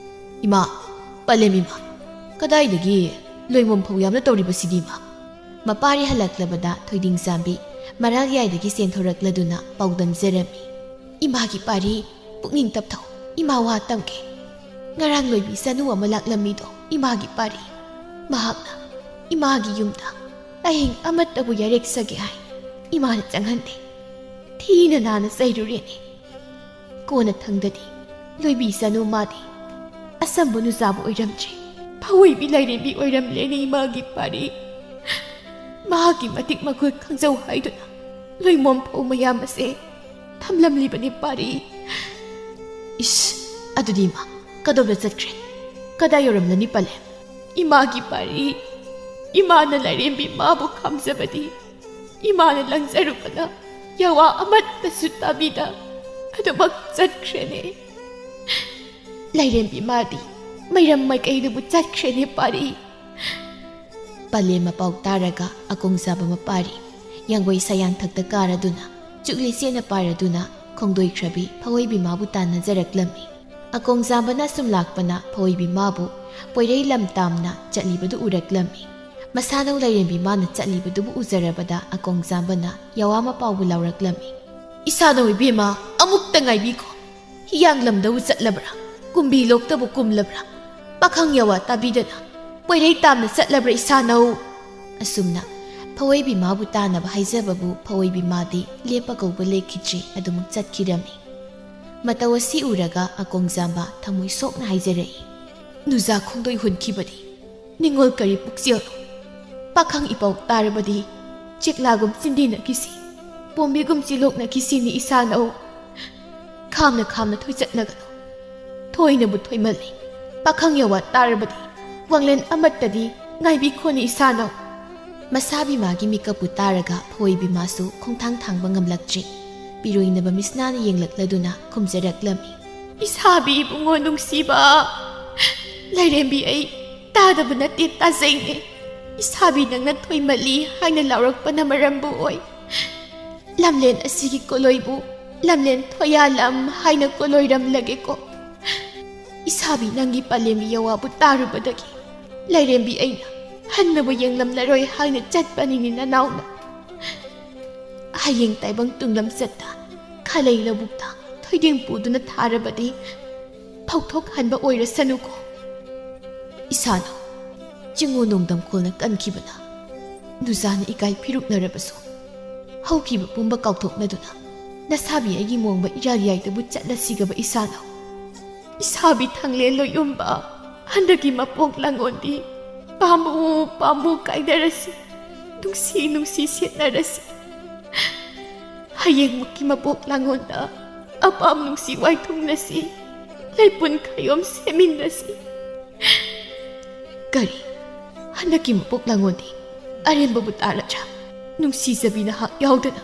"ꯏꯃꯥ, ꯄꯂꯦꯝ ꯏꯃꯥ, ꯀꯗꯥꯏꯗꯒꯤ ꯂꯣꯏꯃꯣꯝ ꯐꯧ ꯌꯥꯝꯅ ꯇꯧꯔꯤꯕꯁꯤꯗꯤ ꯏꯃꯥ?" ꯃꯄꯥꯔꯤ ꯍꯜꯂꯛꯂꯕꯗ ꯊꯣꯏꯗꯤꯡꯖꯥꯝꯕꯤ ꯃꯔꯥꯜ ꯌꯥꯏꯗꯒꯤ ꯆꯦꯟꯊꯣꯔꯛꯂꯗꯨꯅ ꯄꯥꯎꯗꯝꯖꯔꯝꯃꯤ, "ꯏꯃꯥꯒꯤ ꯄꯥꯔꯤ, ꯄꯨꯛꯅꯤꯡ ꯇꯞꯊꯧ, ꯏꯃꯥ ꯋꯥ ꯇꯝꯒꯦ꯫ ꯉꯔꯥꯡ ꯂꯣꯏꯕꯤ ꯆꯅꯨ ꯑꯃ ꯂꯥꯛꯂꯝꯃꯤꯗꯣ ꯏꯃꯥꯒꯤ ꯄꯥꯔꯤ꯫ ꯃꯍꯥꯛꯅ ꯏꯃꯥꯒꯤ ꯌꯨꯝꯗ ꯑꯍꯤꯡ ꯑꯃꯠꯇꯕꯨ ꯌꯥꯔꯦꯛꯆꯒꯦ ꯍꯥꯏ꯫ ꯏꯃꯥꯅ ꯆꯪꯍꯟꯗꯦ꯫ ꯊꯤꯅ ꯅꯥꯅ ꯆꯩꯔꯨꯔꯦꯅꯦ꯫ ꯀꯣꯟꯅ ꯊꯪꯗꯗꯤ ꯂꯣꯏꯕꯤ ꯆꯅꯨ ꯃꯥꯗꯤ ꯑꯁꯝꯕ ꯅꯨꯆꯥꯕꯨ ꯑꯣꯏꯔꯝꯗ꯭ꯔꯦ꯫ ꯐꯋꯣꯏꯕꯤ ꯂꯥꯏꯔꯦꯝꯕꯤ ꯑꯣꯏꯔꯝꯂꯦꯅꯦ ꯏꯃꯥꯒꯤ ꯄꯥꯔꯤ꯫ ꯃꯍꯥꯛꯀꯤ ꯃꯇꯤꯛ ꯃꯒꯨꯟ ꯈꯪꯖꯧ ꯍꯥꯏꯗꯨꯅ ꯂꯣꯏꯃꯣꯝ ꯐꯧ ꯃꯌꯥꯝ ꯑꯁꯦ ꯊꯝꯂꯝꯂꯤꯕꯅꯤ ꯄꯥꯔꯤ꯫" "ꯏꯁ, ꯑꯗꯨꯗꯤ ꯏꯃꯥ ꯀꯗꯣꯝꯗ ꯆꯠꯈ꯭ꯔꯦ? ꯀꯗꯥꯏ ꯌꯧꯔꯝꯂꯅꯤ ꯄꯂꯦꯝ?" "ꯏꯃꯥꯒꯤ ꯄꯥꯔꯤ, ꯏꯃꯥꯅ ꯂꯥꯏꯔꯦꯝꯕꯤ ꯃꯥꯕꯨ ꯈꯥꯝꯖꯕꯗꯤ ꯏꯃꯥꯅ ꯂꯪꯖꯔꯨꯕꯅ ꯌꯥꯋꯥ ꯑꯃꯠꯇꯁꯨ ꯇꯥꯕꯤꯗ ꯑꯗꯨꯃꯛ ꯆꯠꯈ꯭ꯔꯦꯅꯦ꯫ ꯂꯥꯏꯔꯦꯝꯕꯤ ꯃꯥꯗꯤ ꯃꯩꯔꯝ ꯃꯥꯏꯀꯩꯗꯕꯨ ꯆꯠꯈ꯭ꯔꯦꯅꯦ ꯄꯥꯔꯤ꯫" ꯄꯂꯦꯝ ꯃꯄꯥꯎ ꯇꯥꯔꯒ ꯑꯀꯣꯡꯖꯥꯕ ꯃꯄꯥꯔꯤ ꯌꯥꯡꯒꯣꯏ ꯁꯌꯥꯡꯊꯛꯇ ꯀꯥꯔꯗꯨꯅ ꯆꯨꯛꯂꯤ ꯆꯦꯠꯅ ꯄꯥꯏꯔꯗꯨꯅ ꯈꯣꯡꯗꯣꯏꯈ꯭ꯔꯕꯤ ꯐꯋꯣꯏꯕꯤ ꯃꯥꯕꯨ ꯇꯥꯟꯅꯖꯔꯛꯂꯝꯃꯤ꯫ ꯑꯀꯣꯡꯖꯥꯕꯅ ꯁꯨꯝ ꯂꯥꯛꯄꯅ ꯐꯋꯣꯏꯕꯤ ꯃꯥꯕꯨ ꯄꯣꯏꯔꯩ ꯂꯝ ꯇꯥꯝꯅ ꯆꯠꯂꯤꯕꯗꯨ ꯎꯔꯛꯂꯝꯃꯤ꯫ ꯃꯁꯥꯅꯧ ꯂꯥꯏꯔꯦꯝꯕꯤ ꯃꯥꯅ ꯆꯠꯂꯤꯕꯗꯨꯕꯨ ꯎꯖꯔꯕꯗ ꯑꯀꯣꯡꯖꯥꯕꯅ ꯌꯥꯋꯥ ꯃꯄꯥꯎꯕꯨ ꯂꯥꯎꯔꯛꯂꯝꯃꯤ, "ꯏꯁꯥꯅꯧ ꯏꯕꯦꯝꯃ, ꯑꯃꯨꯛꯇ ꯉꯥꯏꯕꯤꯈꯣ꯫ ꯍꯤꯌꯥꯡꯂꯝꯗꯕꯨ ꯆꯠꯂꯕ꯭ꯔꯥ? ꯀꯨꯝꯕꯤ ꯂꯣꯛꯇꯕꯨ ꯀꯨꯝꯂꯕ꯭ꯔꯥ? ꯄꯥꯈꯪ ꯌꯥꯋꯥ ꯇꯥꯕꯤꯗꯅ ꯄꯣꯏꯔꯩ ꯇꯥꯝꯅ ꯆꯠꯂꯕ꯭ꯔꯥ ꯏꯁꯥꯅꯧ?" ꯑꯁꯨꯝꯅ ꯐꯋꯣꯏꯕꯤ ꯃꯥꯕꯨ ꯇꯥꯅꯕ ꯍꯥꯏꯖꯕꯕꯨ ꯐꯋꯣꯏꯕꯤ ꯃꯥꯗꯤ ꯂꯦꯞꯄ ꯀꯧꯕ ꯂꯦꯞꯈꯤꯗ꯭ꯔꯦ, ꯑꯗꯨꯃꯛ ꯆꯠꯈꯤꯔꯝꯃꯤ꯫ ꯃꯇꯧ ꯑꯁꯤ ꯎꯔꯒ ꯑꯀꯣꯡꯖꯥꯝꯕ ꯊꯃꯣꯏ ꯁꯣꯛꯅ ꯍꯥꯏꯖꯔꯛꯏ, "ꯅꯨꯖꯥ ꯈꯣꯡꯗꯣꯏ ꯍꯨꯟꯈꯤꯕꯗꯤ ꯅꯤꯡꯉꯣꯜ ꯀꯔꯤ ꯄꯨꯛꯆꯦꯜꯅꯣ? ꯄꯥꯈꯪ ꯏꯄꯥꯎ ꯇꯥꯔꯕꯗꯤ ꯆꯦꯛꯂꯥꯒꯨꯝ ꯆꯤꯟꯗꯤꯅꯈꯤꯁꯤ, ꯄꯣꯝꯕꯤꯒꯨꯝ ꯆꯤꯂꯣꯛꯅꯈꯤꯁꯤꯅꯤ ꯏꯁꯥꯅꯧ꯫ ꯈꯥꯝꯅ ꯈꯥꯝꯅ ꯊꯣꯏꯆꯠꯅꯒꯅꯨ꯫ ꯊꯣꯏꯅꯕꯨ ꯊꯣꯏꯃꯜꯂꯤ꯫ ꯄꯥꯈꯪ ꯌꯥꯋꯥ ꯇꯥꯔꯕꯗꯤ ꯋꯥꯡꯂꯦꯟ ꯑꯃꯠꯇꯗꯤ ꯉꯥꯏꯕꯤꯈꯣꯅꯤ ꯏꯁꯥꯅꯧ꯫" ꯃꯁꯥꯕꯤ ꯃꯥꯒꯤ ꯃꯤꯀꯞꯄꯨ ꯇꯥꯔꯒ ꯐꯣꯏꯕꯤ ꯃꯥꯁꯨ ꯈꯣꯡꯊꯥꯡ ꯊꯥꯡꯕ ꯉꯝꯂꯛꯇ꯭ꯔꯦ꯫ ꯄꯤꯔꯣꯏꯅꯕ ꯃꯤꯁꯅꯥꯅ ꯌꯦꯡꯂꯛꯂꯗꯨꯅ ꯈꯨꯝꯖꯔꯛꯂꯝꯃꯤ꯫ "ꯏꯁꯥꯕꯤ ꯏꯕꯨꯡꯉꯣ ꯅꯨꯡꯁꯤꯕ, ꯂꯥꯏꯔꯦꯝꯕꯤ ꯑꯩ ꯇꯥꯗꯕ ꯅꯠꯇꯦ, ꯇꯥꯖꯩꯅꯦ꯫ ꯏꯁꯥꯕꯤ ꯅꯪꯅ ꯊꯣꯏꯃꯜꯂꯤ ꯍꯥꯏꯅ ꯂꯥꯎꯔꯛꯄꯅ ꯃꯔꯝꯕꯨ ꯑꯣꯏ꯫ ꯂꯝꯂꯦꯟ ꯑꯁꯤꯒꯤ ꯀꯣꯂꯣꯏꯕꯨ ꯂꯝꯂꯦꯟ ꯊꯣꯌꯥꯂꯝ ꯍꯥꯏꯅ ꯀꯣꯂꯣꯏꯔꯝꯂꯒꯦꯀꯣ꯫ ꯏꯁꯥꯕꯤ ꯅꯪꯒꯤ ꯄꯂꯦꯝꯒꯤ ꯌꯋꯥꯕꯨ ꯇꯥꯔꯨꯕꯗꯒꯤ ꯂꯥꯏꯔꯦꯝꯕꯤ ꯑꯩꯅ ꯍꯟꯅꯕꯨ ꯌꯦꯡꯂꯝꯂꯔꯣꯏ ꯍꯥꯏꯅ ꯆꯠꯄꯅꯤꯅꯦ ꯅꯅꯥꯎꯅ꯫ ꯍꯌꯦꯡ ꯇꯥꯏꯕꯪ ꯇꯨꯡꯂꯝꯆꯠꯇ ꯈꯥꯂꯩ ꯂꯧꯕꯨꯛꯇ ꯊꯣꯏꯗꯤꯡ ꯄꯨꯗꯨꯅ ꯊꯥꯔꯕꯗꯤ ꯐꯧꯊꯣꯛ ꯍꯟꯕ ꯑꯣꯏꯔꯁꯅꯨꯀꯣ꯫ ꯏꯁꯥꯅ ꯆꯤꯡꯉꯨ ꯅꯣꯡꯗꯝꯈꯣꯜꯅ ꯀꯟꯈꯤꯕꯅ ꯅꯨꯖꯥꯅ ꯏꯀꯥꯏ ꯐꯤꯔꯨꯛꯅꯔꯕꯁꯨ ꯍꯧꯈꯤꯕ ꯄꯨꯝꯕ ꯀꯥꯎꯊꯣꯛꯅꯗꯨꯅ ꯅꯁꯥꯕꯤ ꯑꯩꯒꯤ ꯃꯣꯡꯕ ꯏꯔꯥꯜ ꯌꯥꯏꯗꯕꯨ ꯆꯠꯂꯁꯤꯒꯕ ꯏꯁꯥꯅ꯫ ꯏꯁꯥꯕꯤ ꯊꯪꯂꯦꯟ ꯂꯣꯏꯌꯨꯝꯕ ꯍꯟꯗꯛꯀꯤ ꯃꯄꯣꯛ ꯂꯥꯡꯉꯣꯟꯗꯤ ꯄꯥꯝꯕꯨ ꯄꯥꯝꯕꯨ ꯀꯥꯏꯅꯔꯁꯤ, ꯅꯨꯡꯁꯤ ꯅꯨꯡꯁꯤ ꯁꯦꯠꯅꯔꯁꯤ꯫ ꯍꯌꯦꯡꯃꯨꯛꯀꯤ ꯃꯄꯣꯛ ꯂꯥꯡꯉꯣꯟꯗ ꯑꯄꯥꯝ ꯅꯨꯡꯁꯤ ꯋꯥꯏꯊꯨꯡꯅꯁꯤ, ꯂꯩꯄꯨꯟ ꯈꯌꯣꯝ ꯁꯦꯝꯃꯤꯟꯅꯁꯤ꯫" ꯀꯔꯤ? ꯍꯟꯗꯛꯀꯤ ꯃꯄꯣꯛ ꯂꯥꯡꯉꯣꯟꯗꯤ ꯑꯔꯦꯝꯕꯕꯨ ꯇꯥꯔꯗ꯭ꯔꯥ? ꯅꯨꯡꯁꯤꯖꯕꯤ ꯅꯍꯥꯛ ꯌꯥꯎꯗꯅ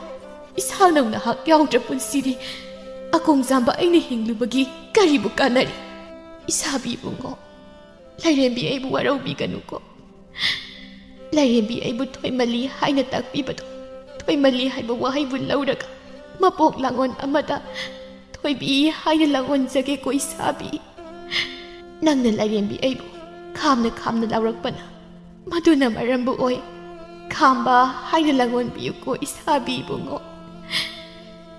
ꯏꯁꯥ ꯅꯧ ꯅꯍꯥꯛ ꯌꯥꯎꯗ꯭ꯔ ꯄꯨꯟꯁꯤꯗꯤ ꯑꯀꯣꯡꯖꯥꯝꯕ ꯑꯩꯅ ꯍꯤꯡꯂꯨꯕꯒꯤ ꯀꯔꯤꯕꯨ ꯀꯥꯟꯅꯔꯤ? ꯏꯁꯥꯕꯤ ꯏꯕꯨꯡꯉꯣ, ꯂꯥꯏꯔꯦꯝꯕꯤ ꯑꯩꯕꯨ ꯋꯥꯔꯧꯕꯤꯒꯅꯨꯀꯣ꯫ ꯂꯥꯏꯔꯦꯝꯕꯤ ꯑꯩꯕꯨ ꯊꯣꯏꯃꯜꯂꯤ ꯍꯥꯏꯅ ꯇꯥꯛꯄꯤꯕꯗꯣ, ꯊꯣꯏꯃꯜꯂꯤ ꯍꯥꯏꯕ ꯋꯥꯍꯩꯕꯨ ꯂꯧꯔꯒ ꯃꯄꯣꯛ ꯂꯥꯡꯉꯣꯟ ꯑꯃꯗ ꯊꯣꯏꯕꯤ ꯍꯥꯏꯅ ꯂꯥꯡꯉꯣꯟꯖꯒꯦꯀꯣ ꯏꯁꯥꯕꯤ꯫ ꯅꯪꯅ ꯂꯥꯏꯔꯦꯝꯕꯤ ꯑꯩꯕꯨ ꯈꯥꯝꯅ ꯈꯥꯝꯅ ꯂꯥꯎꯔꯛꯄꯅ ꯃꯗꯨꯅ ꯃꯔꯝꯕꯨ ꯑꯣꯏ꯫ ꯈꯥꯝꯕ ꯍꯥꯏꯅ ꯂꯥꯡꯉꯣꯟꯕꯤꯌꯨꯀꯣ ꯏꯁꯥꯕꯤ ꯏꯕꯨꯡꯉꯣ꯫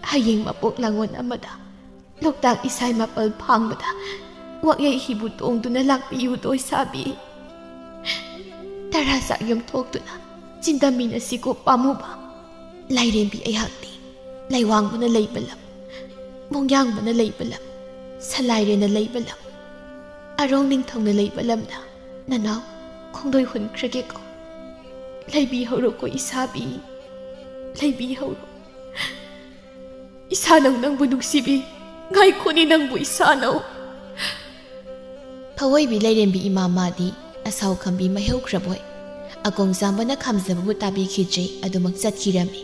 ꯍꯌꯦꯡ ꯃꯄꯣꯛ ꯂꯥꯡꯉꯣꯟ ꯑꯃꯗ ꯂꯣꯛꯇꯥꯛ ꯏꯁꯥꯏ ꯃꯥꯄꯜ ꯐꯥꯡꯕꯗ ꯋꯥꯌꯩ ꯍꯤꯕꯨ ꯇꯣꯡꯗꯨꯅ ꯂꯥꯛꯄꯤꯌꯨꯗꯣ ꯏꯁꯥꯕꯤ꯫ ꯇꯔꯥ ꯆꯥꯛ ꯌꯨꯝꯊꯣꯛꯇꯨꯅ ꯆꯤꯟꯗꯝꯃꯤꯟꯅꯁꯤꯀꯣ ꯄꯥꯝꯃꯨꯕ꯫ ꯂꯥꯏꯔꯦꯝꯕꯤ ꯑꯩꯍꯥꯛꯇꯤ ꯂꯩꯋꯥꯡꯕꯅ ꯂꯩꯕ ꯂꯝ, ꯃꯣꯡꯌꯥꯡꯕꯅ ꯂꯩꯕ ꯂꯝ, ꯁꯂꯥꯏꯔꯦꯅ ꯂꯩꯕ ꯂꯝ, ꯑꯔꯣꯡ ꯅꯤꯡꯊꯧꯅ ꯂꯩꯕ ꯂꯝꯗ ꯅꯅꯥꯎ ꯈꯣꯡꯗꯣꯏ ꯍꯨꯟꯈ꯭ꯔꯒꯦꯀꯣ꯫ ꯂꯩꯕꯤꯍꯧꯔꯣꯀꯣ ꯏꯁꯥꯕꯤ, ꯂꯩꯕꯤꯍꯧꯔꯣ꯫ ꯏꯁꯥꯅꯧ ꯅꯪꯕꯨ ꯅꯨꯡꯁꯤꯕꯤ, ꯉꯥꯏꯈꯣꯅꯤ ꯅꯪꯕꯨ ꯏꯁꯥꯅꯧ꯫ ꯐꯋꯣꯏꯕꯤ ꯂꯥꯏꯔꯦꯝꯕꯤ ꯏꯃꯥ ꯃꯥꯗꯤ ꯑꯁꯥꯎ ꯈꯝꯕꯤ ꯃꯩꯍꯧꯈ꯭ꯔꯕꯣꯏ꯫ ꯑꯀꯣꯡꯖꯥꯝꯕꯅ ꯈꯥꯝꯖꯕꯕꯨ ꯇꯥꯕꯤꯈꯤꯗ꯭ꯔꯦ, ꯑꯗꯨꯃꯛ ꯆꯠꯈꯤꯔꯝꯃꯤ꯫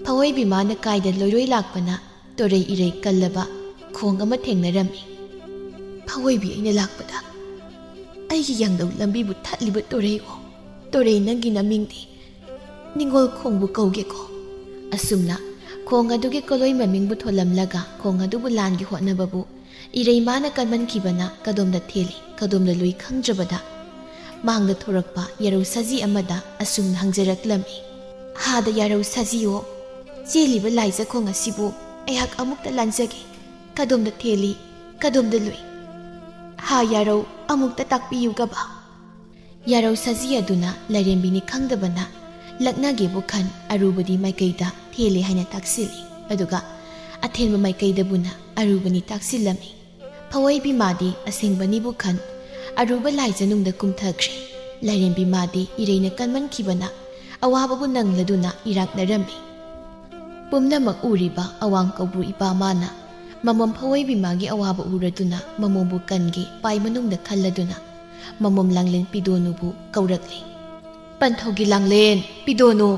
ꯐꯋꯣꯏꯕꯤꯃꯥꯅ ꯀꯥꯏꯗ ꯂꯣꯏꯔꯣꯏ ꯂꯥꯛꯄꯅ ꯇꯣꯔꯩ ꯏꯔꯩ ꯀꯜꯂꯕ ꯈꯣꯡ ꯑꯃ ꯊꯦꯡꯅꯔꯝꯃꯤ꯫ "ꯐꯋꯣꯏꯕꯤ, ꯑꯩꯅ ꯂꯥꯛꯄꯗ ꯑꯩꯒꯤ ꯌꯥꯡꯗꯧ ꯂꯝꯕꯤꯕꯨ ꯊꯠꯂꯤꯕ ꯇꯣꯔꯩ ꯑꯣ, ꯇꯣꯔꯩ, ꯅꯪꯒꯤ ꯅꯃꯤꯡꯗꯤ ꯅꯤꯡꯉꯣꯜ ꯈꯣꯡꯕꯨ ꯀꯧꯒꯦꯀꯣ?" ꯑꯁꯨꯝꯅ ꯈꯣꯡ ꯑꯗꯨꯒꯤ ꯀꯣꯂꯣꯏ ꯃꯃꯤꯡꯕꯨ ꯊꯣꯜꯂꯝꯂꯒ ꯈꯣꯡ ꯑꯗꯨꯕꯨ ꯂꯥꯟꯒꯦ ꯍꯣꯠꯅꯕꯕꯨ ꯏꯔꯩꯃꯥꯅ ꯀꯟꯃꯟꯈꯤꯕꯅ ꯀꯗꯣꯝꯗ ꯊꯦꯜꯂꯤ, ꯀꯗꯣꯝꯗ ꯂꯨꯏ ꯈꯪꯗ꯭ꯔꯕꯗ ꯃꯥꯡꯗ ꯊꯣꯔꯛꯄ ꯌꯥꯔꯧ ꯁꯖꯤ ꯑꯃꯗ ꯑꯁꯨꯝꯅ ꯍꯪꯖꯔꯛꯂꯝꯃꯤ: "ꯍꯥꯗ ꯌꯥꯔꯧ ꯁꯖꯤꯌꯣ, ꯆꯦꯜꯂꯤꯕ ꯂꯥꯏꯖꯈꯣꯡ ꯑꯁꯤꯕꯨ ꯑꯩꯍꯥꯛ ꯑꯃꯨꯛꯇ ꯂꯥꯟꯖꯒꯦ꯫ ꯀꯗꯣꯝꯗ ꯊꯦꯜꯂꯤ, ꯀꯗꯣꯝꯗ ꯂꯨꯏ? ꯍꯥ ꯌꯥꯔꯧ, ꯑꯃꯨꯛꯇ ꯇꯥꯛꯄꯤꯌꯨꯒꯕ?" ꯌꯥꯔꯧ ꯁꯖꯤ ꯑꯗꯨꯅ ꯂꯥꯏꯔꯦꯝꯕꯤꯅꯤ ꯈꯪꯗꯕꯅ ꯂꯛꯅꯒꯦꯕꯨ ꯈꯟ ꯑꯔꯨꯕꯗꯤ ꯃꯥꯏꯀꯩꯗ ꯊꯦꯜꯂꯤ ꯍꯥꯏꯅ ꯇꯥꯛꯁꯤꯜꯂꯤ, ꯑꯗꯨꯒ ꯑꯊꯦꯟꯕ ꯃꯥꯏꯀꯩꯗꯕꯨꯅ ꯑꯔꯨꯕꯅꯤ ꯇꯥꯛꯁꯤꯜꯂꯝꯃꯤ꯫ ꯐꯋꯣꯏꯕꯤ ꯃꯥꯗꯤ ꯑꯁꯦꯡꯕꯅꯤꯕꯨ ꯈꯟ ꯑꯔꯨꯕ ꯂꯥꯏꯖꯅꯨꯡꯗ ꯀꯨꯝꯊꯈ꯭ꯔꯦ꯫ ꯂꯥꯏꯔꯦꯝꯕꯤ ꯃꯥꯗꯤ ꯏꯔꯩꯅ ꯀꯟꯃꯟꯈꯤꯕꯅ ꯑꯋꯥꯕꯕꯨ ꯅꯪꯂꯗꯨꯅ ꯏꯔꯥꯛꯅꯔꯝꯃꯤ꯫ ꯄꯨꯝꯅꯃꯛ ꯎꯔꯤꯕ ꯑꯋꯥꯡ ꯀꯧꯕ꯭ꯔꯨ ꯏꯄꯥ ꯃꯥꯅ ꯃꯃꯣꯝ ꯐꯋꯣꯏꯕꯤ ꯃꯥꯒꯤ ꯑꯋꯥꯕ ꯎꯔꯗꯨꯅ ꯃꯃꯣꯝꯕꯨ ꯀꯟꯒꯦ ꯄꯥꯏ ꯃꯅꯨꯡꯗ ꯈꯜꯂꯗꯨꯅ ꯃꯃꯣꯝ ꯂꯥꯡꯂꯦꯟ ꯄꯤꯗꯣꯅꯨꯕꯨ ꯀꯧꯔꯛꯂꯤ꯫ "ꯄꯟꯊꯧꯒꯤ ꯂꯥꯡꯂꯦꯟ ꯄꯤꯗꯣꯅꯨ,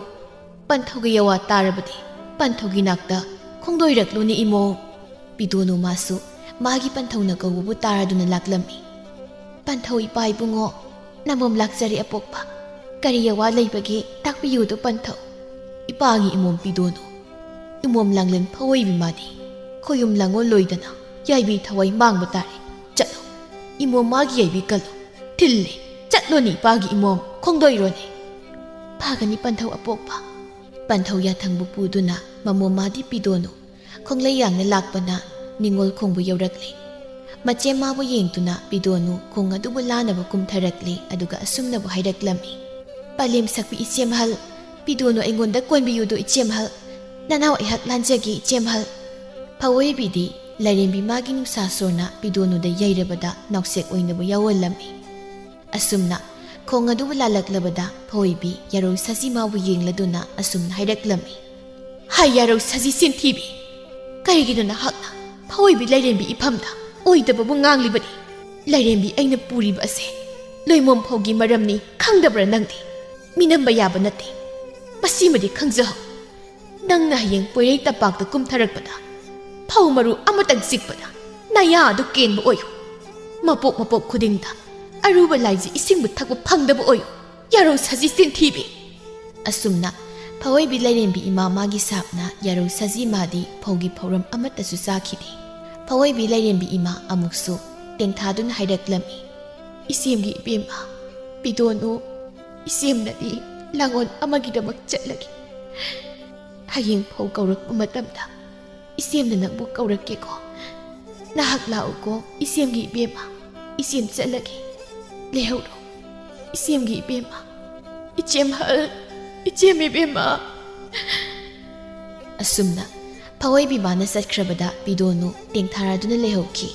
ꯄꯟꯊꯧꯒꯤ ꯌꯥꯋꯥ ꯇꯥꯔꯕꯗꯤ ꯄꯟꯊꯧꯒꯤ ꯅꯥꯛꯇ ꯈꯣꯡꯗꯣꯏꯔꯛꯂꯨꯅꯦ ꯏꯃꯣ!" ꯄꯤꯗꯣꯅꯨ ꯃꯥꯁꯨ ꯃꯥꯒꯤ ꯄꯟꯊꯧꯅ ꯀꯧꯕꯕꯨ ꯇꯥꯔꯗꯨꯅ ꯂꯥꯛꯂꯝꯃꯤ꯫ "ꯄꯟꯊꯧ ꯏꯄꯥ ꯏꯕꯨꯡꯉꯣ, ꯅꯃꯣꯝ ꯂꯥꯛꯆꯔꯦ ꯑꯄꯣꯛꯄ꯫ ꯀꯔꯤ ꯑꯋꯥ ꯂꯩꯕꯒꯦ, ꯇꯥꯛꯄꯤꯌꯨꯗꯣ ꯄꯟꯊꯧ?" "ꯏꯄꯥꯒꯤ ꯏꯃꯣꯝ ꯄꯤꯗꯣꯅꯨ, ꯏꯃꯣꯝ ꯂꯥꯡꯂꯦꯟ ꯐꯋꯣꯏꯕꯤ ꯃꯥꯗꯤ ꯈꯣꯌꯨꯝ ꯂꯥꯡꯉꯣꯜ ꯂꯣꯏꯗꯅ ꯌꯥꯏꯕꯤ ꯊꯋꯥꯏ ꯃꯥꯡꯕ ꯇꯥꯔꯦ꯫ ꯆꯠꯂꯣ, ꯏꯃꯣꯝ ꯃꯥꯒꯤ ꯌꯥꯏꯕꯤ ꯀꯜꯂꯣ꯫ ꯊꯤꯜꯂꯦ, ꯆꯠꯂꯣꯅꯦ ꯏꯄꯥꯒꯤ ꯏꯃꯣꯝ, ꯈꯣꯡꯗꯣꯏꯔꯣꯅꯦ!" "ꯐꯒꯅꯤ ꯄꯟꯊꯧ ꯑꯄꯣꯛꯄ!" ꯄꯟꯊꯧ ꯌꯥꯊꯪꯕꯨ ꯄꯨꯗꯨꯅ ꯃꯃꯣꯝ ꯃꯥꯗꯤ ꯄꯤꯗꯣꯅꯨ ꯈꯣꯡꯂꯩ ꯌꯥꯡꯅ ꯂꯥꯛꯄꯅ ꯅꯤꯡꯉꯣꯜ ꯈꯣꯡꯕꯨ ꯌꯧꯔꯛꯂꯦ꯫ ꯃꯆꯦ ꯃꯥꯕꯨ ꯌꯦꯡꯗꯨꯅ ꯄꯤꯗꯣꯅꯨ ꯈꯣꯡ ꯑꯗꯨꯕꯨ ꯂꯥꯟꯅꯕ ꯀꯨꯝꯊꯔꯛꯂꯦ, ꯑꯗꯨꯒ ꯑꯁꯨꯝꯅꯕꯨ ꯍꯥꯏꯔꯛꯂꯝꯃꯤ: "ꯄꯂꯦꯝ ꯁꯛꯄꯤ ꯏꯆꯦꯝꯍꯜ, ꯄꯤꯗꯣꯅꯨ ꯑꯩꯉꯣꯟꯗ ꯀꯣꯟꯕꯤꯌꯨꯗꯣ ꯏꯆꯦꯝꯍꯜ, ꯅꯅꯥꯎ ꯑꯩꯍꯥꯛ ꯂꯥꯟꯖꯒꯦ ꯏꯆꯦꯝꯍꯜ!" ꯐꯋꯣꯏꯕꯤꯗꯤ ꯂꯥꯏꯔꯦꯝꯕꯤ ꯃꯥꯒꯤ ꯅꯨꯡꯁꯥ ꯁꯣꯔꯅ ꯄꯤꯗꯣꯅꯨꯗ ꯌꯩꯔꯕꯗ ꯅꯥꯎꯁꯦꯛ ꯑꯣꯏꯅꯕꯨ ꯌꯥꯎꯍꯜꯂꯝꯃꯤ꯫ ꯑꯁꯨꯝꯅ ꯈꯣꯡ ꯑꯗꯨꯕꯨ ꯂꯥꯜꯂꯛꯂꯕꯗ ꯐꯋꯣꯏꯕꯤ ꯌꯥꯔꯧ ꯁꯖꯤ ꯃꯥꯕꯨ ꯌꯦꯡꯂꯗꯨꯅ ꯑꯁꯨꯝꯅ ꯍꯥꯏꯔꯛꯂꯝꯃꯤ: "ꯍꯥꯏ ꯌꯥꯔꯧ ꯁꯖꯤ ꯆꯤꯟꯊꯤꯕꯤ! ꯀꯔꯤꯒꯤꯅꯣ ꯅꯍꯥꯛꯅ ꯐꯋꯣꯏꯕꯤ ꯂꯥꯏꯔꯦꯝꯕꯤ ꯏꯐꯝꯗ ꯑꯣꯏꯗꯕꯕꯨ ꯉꯥꯡꯂꯤꯕꯗꯤ? ꯂꯥꯏꯔꯦꯝꯕꯤ ꯑꯩꯅ ꯄꯨꯔꯤꯕ ꯑꯁꯦ ꯂꯣꯏꯃꯣꯝ ꯐꯧꯒꯤ ꯃꯔꯝꯅꯤ ꯈꯪꯗꯕ꯭ꯔꯥ ꯅꯪꯗꯤ? ꯃꯤꯅꯝꯕ ꯌꯥꯕ ꯅꯠꯇꯦ꯫ ꯃꯁꯤꯃꯗꯤ ꯈꯪꯖꯍꯧ꯫ ꯅꯪꯅ ꯍꯌꯦꯡ ꯄꯣꯏꯔꯩ ꯇꯝꯄꯥꯛꯇ ꯀꯨꯝꯊꯔꯛꯄꯗ ꯐꯧ ꯃꯔꯨ ꯑꯃꯇꯪ ꯆꯤꯛꯄꯗ ꯅꯌꯥ ꯑꯗꯨ ꯀꯦꯟꯕ ꯑꯣꯏꯌꯨ꯫ ꯃꯄꯣꯛ ꯃꯄꯣꯛ ꯈꯨꯗꯤꯡꯗ ꯑꯔꯨꯕ ꯂꯥꯏꯖꯤ ꯏꯁꯤꯡꯕꯨ ꯊꯛꯄ ꯐꯪꯗꯕ ꯑꯣꯏꯌꯨ꯫ ꯌꯥꯔꯧ ꯁꯖꯤ ꯆꯤꯟꯊꯤꯕꯤ! ꯑꯁꯨꯝꯅ ꯐꯋꯣꯏꯕꯤ ꯂꯥꯏꯔꯦꯝꯕꯤ ꯏꯃꯥ ꯃꯥꯒꯤ ꯁꯥꯞꯅ ꯌꯥꯔꯧ ꯁꯖꯤ ꯃꯥꯗꯤ ꯐꯧꯒꯤ ꯐꯧꯔꯝ ꯑꯃꯠꯇꯁꯨ ꯆꯥꯈꯤꯗꯦ꯫ ꯐꯋꯣꯏꯕꯤ ꯂꯥꯏꯔꯦꯝꯕꯤ ꯏꯃꯥ ꯑꯃꯨꯛꯁꯨ ꯇꯦꯡꯊꯥꯗꯨꯅ ꯍꯥꯏꯔꯛꯂꯝꯃꯤ, "ꯏꯆꯦꯝꯒꯤ ꯏꯕꯦꯝꯃ, ꯄꯤꯗꯣꯟꯅꯨ, ꯏꯆꯦꯝꯅꯗꯤ ꯂꯥꯡꯒꯣꯜ ꯑꯃꯒꯤꯗꯃꯛ ꯆꯠꯂꯒꯦ꯫ ꯍꯌꯦꯡ ꯐꯧ ꯀꯧꯔꯛꯄ ꯃꯇꯝꯗ ꯏꯆꯦꯝꯅ ꯅꯪꯕꯨ ꯀꯧꯔꯛꯀꯦꯀꯣ꯫ ꯅꯍꯥꯛ ꯂꯥꯛꯎꯀꯣ, ꯏꯆꯦꯝꯒꯤ ꯏꯕꯦꯝꯃ꯫ ꯏꯆꯦꯝ ꯆꯠꯂꯒꯦ꯫ ꯂꯩꯍꯧꯔꯣ, ꯏꯆꯦꯝꯒꯤ ꯏꯕꯦꯝꯃ꯫ ꯏꯆꯦꯝꯍꯜ, ꯏꯆꯦꯝ ꯏꯕꯦꯝꯃ"꯫ ꯑꯁꯨꯝꯅ ꯐꯋꯣꯏꯕꯤ ꯃꯥꯅ ꯆꯠꯈ꯭ꯔꯕꯗ ꯄꯤꯗꯣꯟꯅꯨ ꯇꯦꯡꯊꯥꯔꯗꯨꯅ ꯂꯩꯍꯧꯈꯤ꯫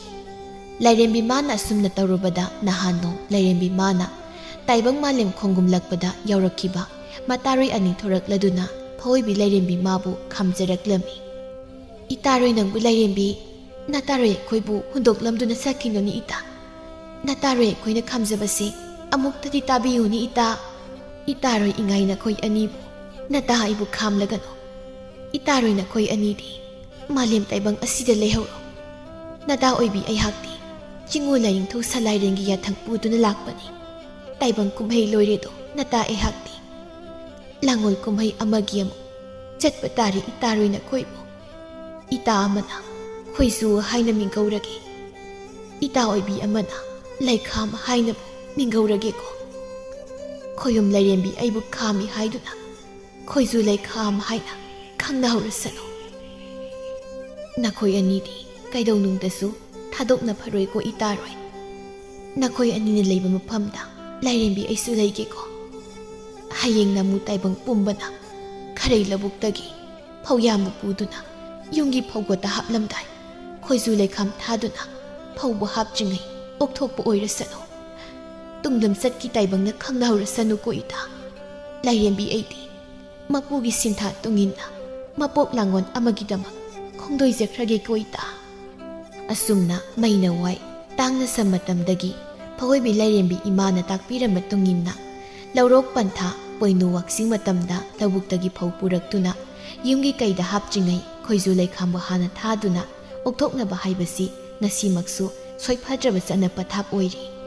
ꯂꯥꯏꯔꯦꯝꯕꯤ ꯃꯥꯅ ꯑꯁꯨꯝꯅ ꯇꯧꯔꯨꯕꯗ ꯅꯍꯥꯟ ꯅꯣꯡ ꯂꯥꯏꯔꯦꯝꯕꯤ ꯃꯥꯅ ꯇꯥꯏꯕꯪ ꯃꯥꯂꯦꯝ ꯈꯣꯡꯒꯨꯝꯂꯛꯄꯗ ꯌꯥꯎꯔꯛꯈꯤꯕ ꯃꯇꯥꯔꯣꯏ ꯑꯅꯤ ꯊꯣꯔꯛꯂꯗꯨꯅ ꯐꯋꯣꯏꯕꯤ ꯂꯥꯏꯔꯦꯝꯕꯤ ꯃꯥꯕꯨ ꯈꯥꯝꯖꯔꯛꯂꯝꯃꯤ꯫ "ꯏꯇꯥꯔꯣꯏ ꯅꯪꯕꯨ ꯂꯥꯏꯔꯦꯝꯕꯤ, ꯅꯇꯥꯔꯣꯏ ꯑꯩꯈꯣꯏꯕꯨ ꯍꯨꯟꯗꯣꯛꯂꯝꯗꯨꯅ ꯆꯠꯈꯤꯅꯨꯅꯤ ꯏꯇꯥ꯫ ꯅꯇꯥꯔꯣꯏ ꯑꯩꯈꯣꯏꯅ ꯈꯥꯝꯖꯕꯁꯦ ꯑꯃꯨꯛꯇꯗꯤ ꯇꯥꯕꯤꯌꯨꯅꯤ ꯏꯇꯥ꯫ ꯏꯇꯥꯔꯣꯏ ꯏꯉꯥꯏ ꯅꯈꯣꯏ ꯑꯅꯤꯕꯨ ꯅꯇꯥ ꯑꯩꯕꯨ ꯈꯥꯝꯂꯒꯅꯨ꯫ ꯏꯇꯥꯔꯣꯏ ꯅꯈꯣꯏ ꯑꯅꯤꯗꯤ ꯃꯥꯂꯦꯝ ꯇꯥꯏꯕꯪ ꯑꯁꯤꯗ ꯂꯩꯍꯧꯔꯣ꯫ ꯅꯇꯥ ꯑꯣꯏꯕꯤ ꯑꯩꯍꯥꯛꯇꯤ ꯆꯤꯡꯉꯨ ꯂꯥꯏꯅꯤꯡꯊꯧ ꯁꯂꯥꯏꯔꯦꯟꯒꯤ ꯌꯥꯊꯪ ꯄꯨꯗꯨꯅ ꯂꯥꯛꯄꯅꯤ꯫ ꯇꯥꯏꯕꯪ ꯀꯨꯝꯍꯩ ꯂꯣꯏꯔꯦꯗꯣ ꯅꯇꯥ ꯑꯩꯍꯥꯛꯇꯤ꯫ ꯂꯥꯡꯒꯣꯜ ꯀꯨꯝꯍꯩ ꯑꯃꯒꯤ ꯑꯃꯨꯛ ꯆꯠꯄ ꯇꯥꯔꯦ ꯏꯇꯥꯔꯣꯏ ꯅꯈꯣꯏꯕꯨ꯫ ꯏꯇꯥ ꯑꯃꯅ ꯈꯣꯏꯖꯨ ꯍꯥꯏꯅ ꯃꯤꯡꯒꯧꯔꯒꯦ꯫ ꯏꯇꯥ ꯑꯣꯏꯕꯤ ꯑꯃꯅ ꯂꯩꯈꯥꯝ ꯍꯥꯏꯅꯕꯨ ꯃꯤꯡꯒꯧꯔꯒꯦꯀꯣ꯫ ꯈꯣꯌꯨꯝ ꯂꯥꯏꯔꯦꯝꯕꯤ ꯑꯩꯕꯨ ꯈꯥꯝꯃꯤ ꯍꯥꯏꯗꯨꯅ ꯈꯣꯏꯖꯨ ꯂꯩꯈꯥꯝ ꯍꯥꯏꯅ ꯈꯪꯅꯍꯧꯔꯁꯅꯨ꯫ ꯅꯈꯣꯏ ꯑꯅꯤꯗꯤ ꯀꯩꯗꯧꯅꯨꯡꯗꯁꯨ ꯊꯥꯗꯣꯛꯅ ꯐꯔꯣꯏꯀꯣ ꯏꯇꯥꯔꯣꯏ꯫ ꯅꯈꯣꯏ ꯑꯅꯤꯅ ꯂꯩꯕ ꯃꯐꯝꯗ ꯂꯥꯏꯔꯦꯝꯕꯤ ꯑꯩꯁꯨ ꯂꯩꯒꯦꯀꯣ꯫ ꯍꯌꯦꯡ ꯅꯃꯨ ꯇꯥꯏꯕꯪ ꯄꯨꯝꯕꯅ ꯈꯔꯩ ꯂꯧꯕꯨꯛꯇꯒꯤ ꯐꯧꯌꯥꯝꯕꯨ ꯄꯨꯗꯨꯅ ꯌꯨꯝꯒꯤ ꯐꯧꯒꯣꯠꯇ ꯍꯥꯞꯂꯝꯗꯥꯏ, ꯈꯣꯏꯖꯨ ꯂꯩꯈꯥꯝ ꯊꯥꯗꯨꯅ ꯐꯧꯕꯨ ꯍꯥꯞꯇ꯭ꯔꯤꯉꯩ ꯑꯣꯛꯊꯣꯛꯄ ꯑꯣꯏꯔꯁꯅꯨ꯫ ꯇꯨꯡꯂꯝꯆꯠꯀꯤ ꯇꯥꯏꯕꯪꯅ ꯈꯪꯅꯍꯧꯔꯁꯅꯨꯀꯣ ꯏꯇꯥ꯫ ꯂꯥꯏꯔꯦꯝꯕꯤ ꯑꯩꯗꯤ ꯃꯄꯨꯒꯤ ꯁꯤꯟꯊꯥ ꯇꯨꯡꯏꯟꯅ ꯃꯄꯣꯛ ꯂꯥꯡꯒꯣꯜ ꯑꯃꯒꯤꯗꯃꯛ ꯈꯣꯡꯗꯣꯏꯖꯈ꯭ꯔꯒꯦꯀꯣ ꯏꯇꯥ꯫ ꯑꯁꯨꯝꯅ ꯃꯩꯅ ꯋꯥꯏ ꯇꯥꯡꯅ ꯁꯝ ꯃꯇꯝꯗꯒꯤ ꯐꯧꯑꯣꯏꯕꯤ ꯂꯥꯏꯔꯦꯝꯕꯤ ꯏꯃꯥꯅ ꯇꯥꯛꯄꯤꯔꯕ ꯃꯇꯨꯡ ꯏꯟꯅ ꯂꯧꯔꯣꯛ ꯄꯟꯊꯥ ꯄꯣꯏꯅꯨ ꯋꯥꯛꯆꯤꯡ ꯃꯇꯝꯗ ꯂꯧꯕꯨꯛꯇꯒꯤ ꯐꯧ ꯄꯨꯔꯛꯇꯨꯅ ꯌꯨꯝꯒꯤ ꯀꯩꯗ ꯍꯥꯞꯇ꯭ꯔꯤꯉꯩ ꯈꯣꯏꯖꯨ ꯂꯩꯈꯥꯝꯕꯨ ꯍꯥꯟꯅ ꯊꯥꯗꯨꯅ ꯑꯣꯛꯊꯣꯛꯅꯕ ꯍꯥꯏꯕꯁꯤ ꯉꯁꯤꯃꯛꯁꯨ ꯁꯣꯏꯐꯗ꯭ꯔꯕ ꯆꯠꯅ ꯄꯊꯥꯞ ꯑꯣꯏꯔꯤ꯫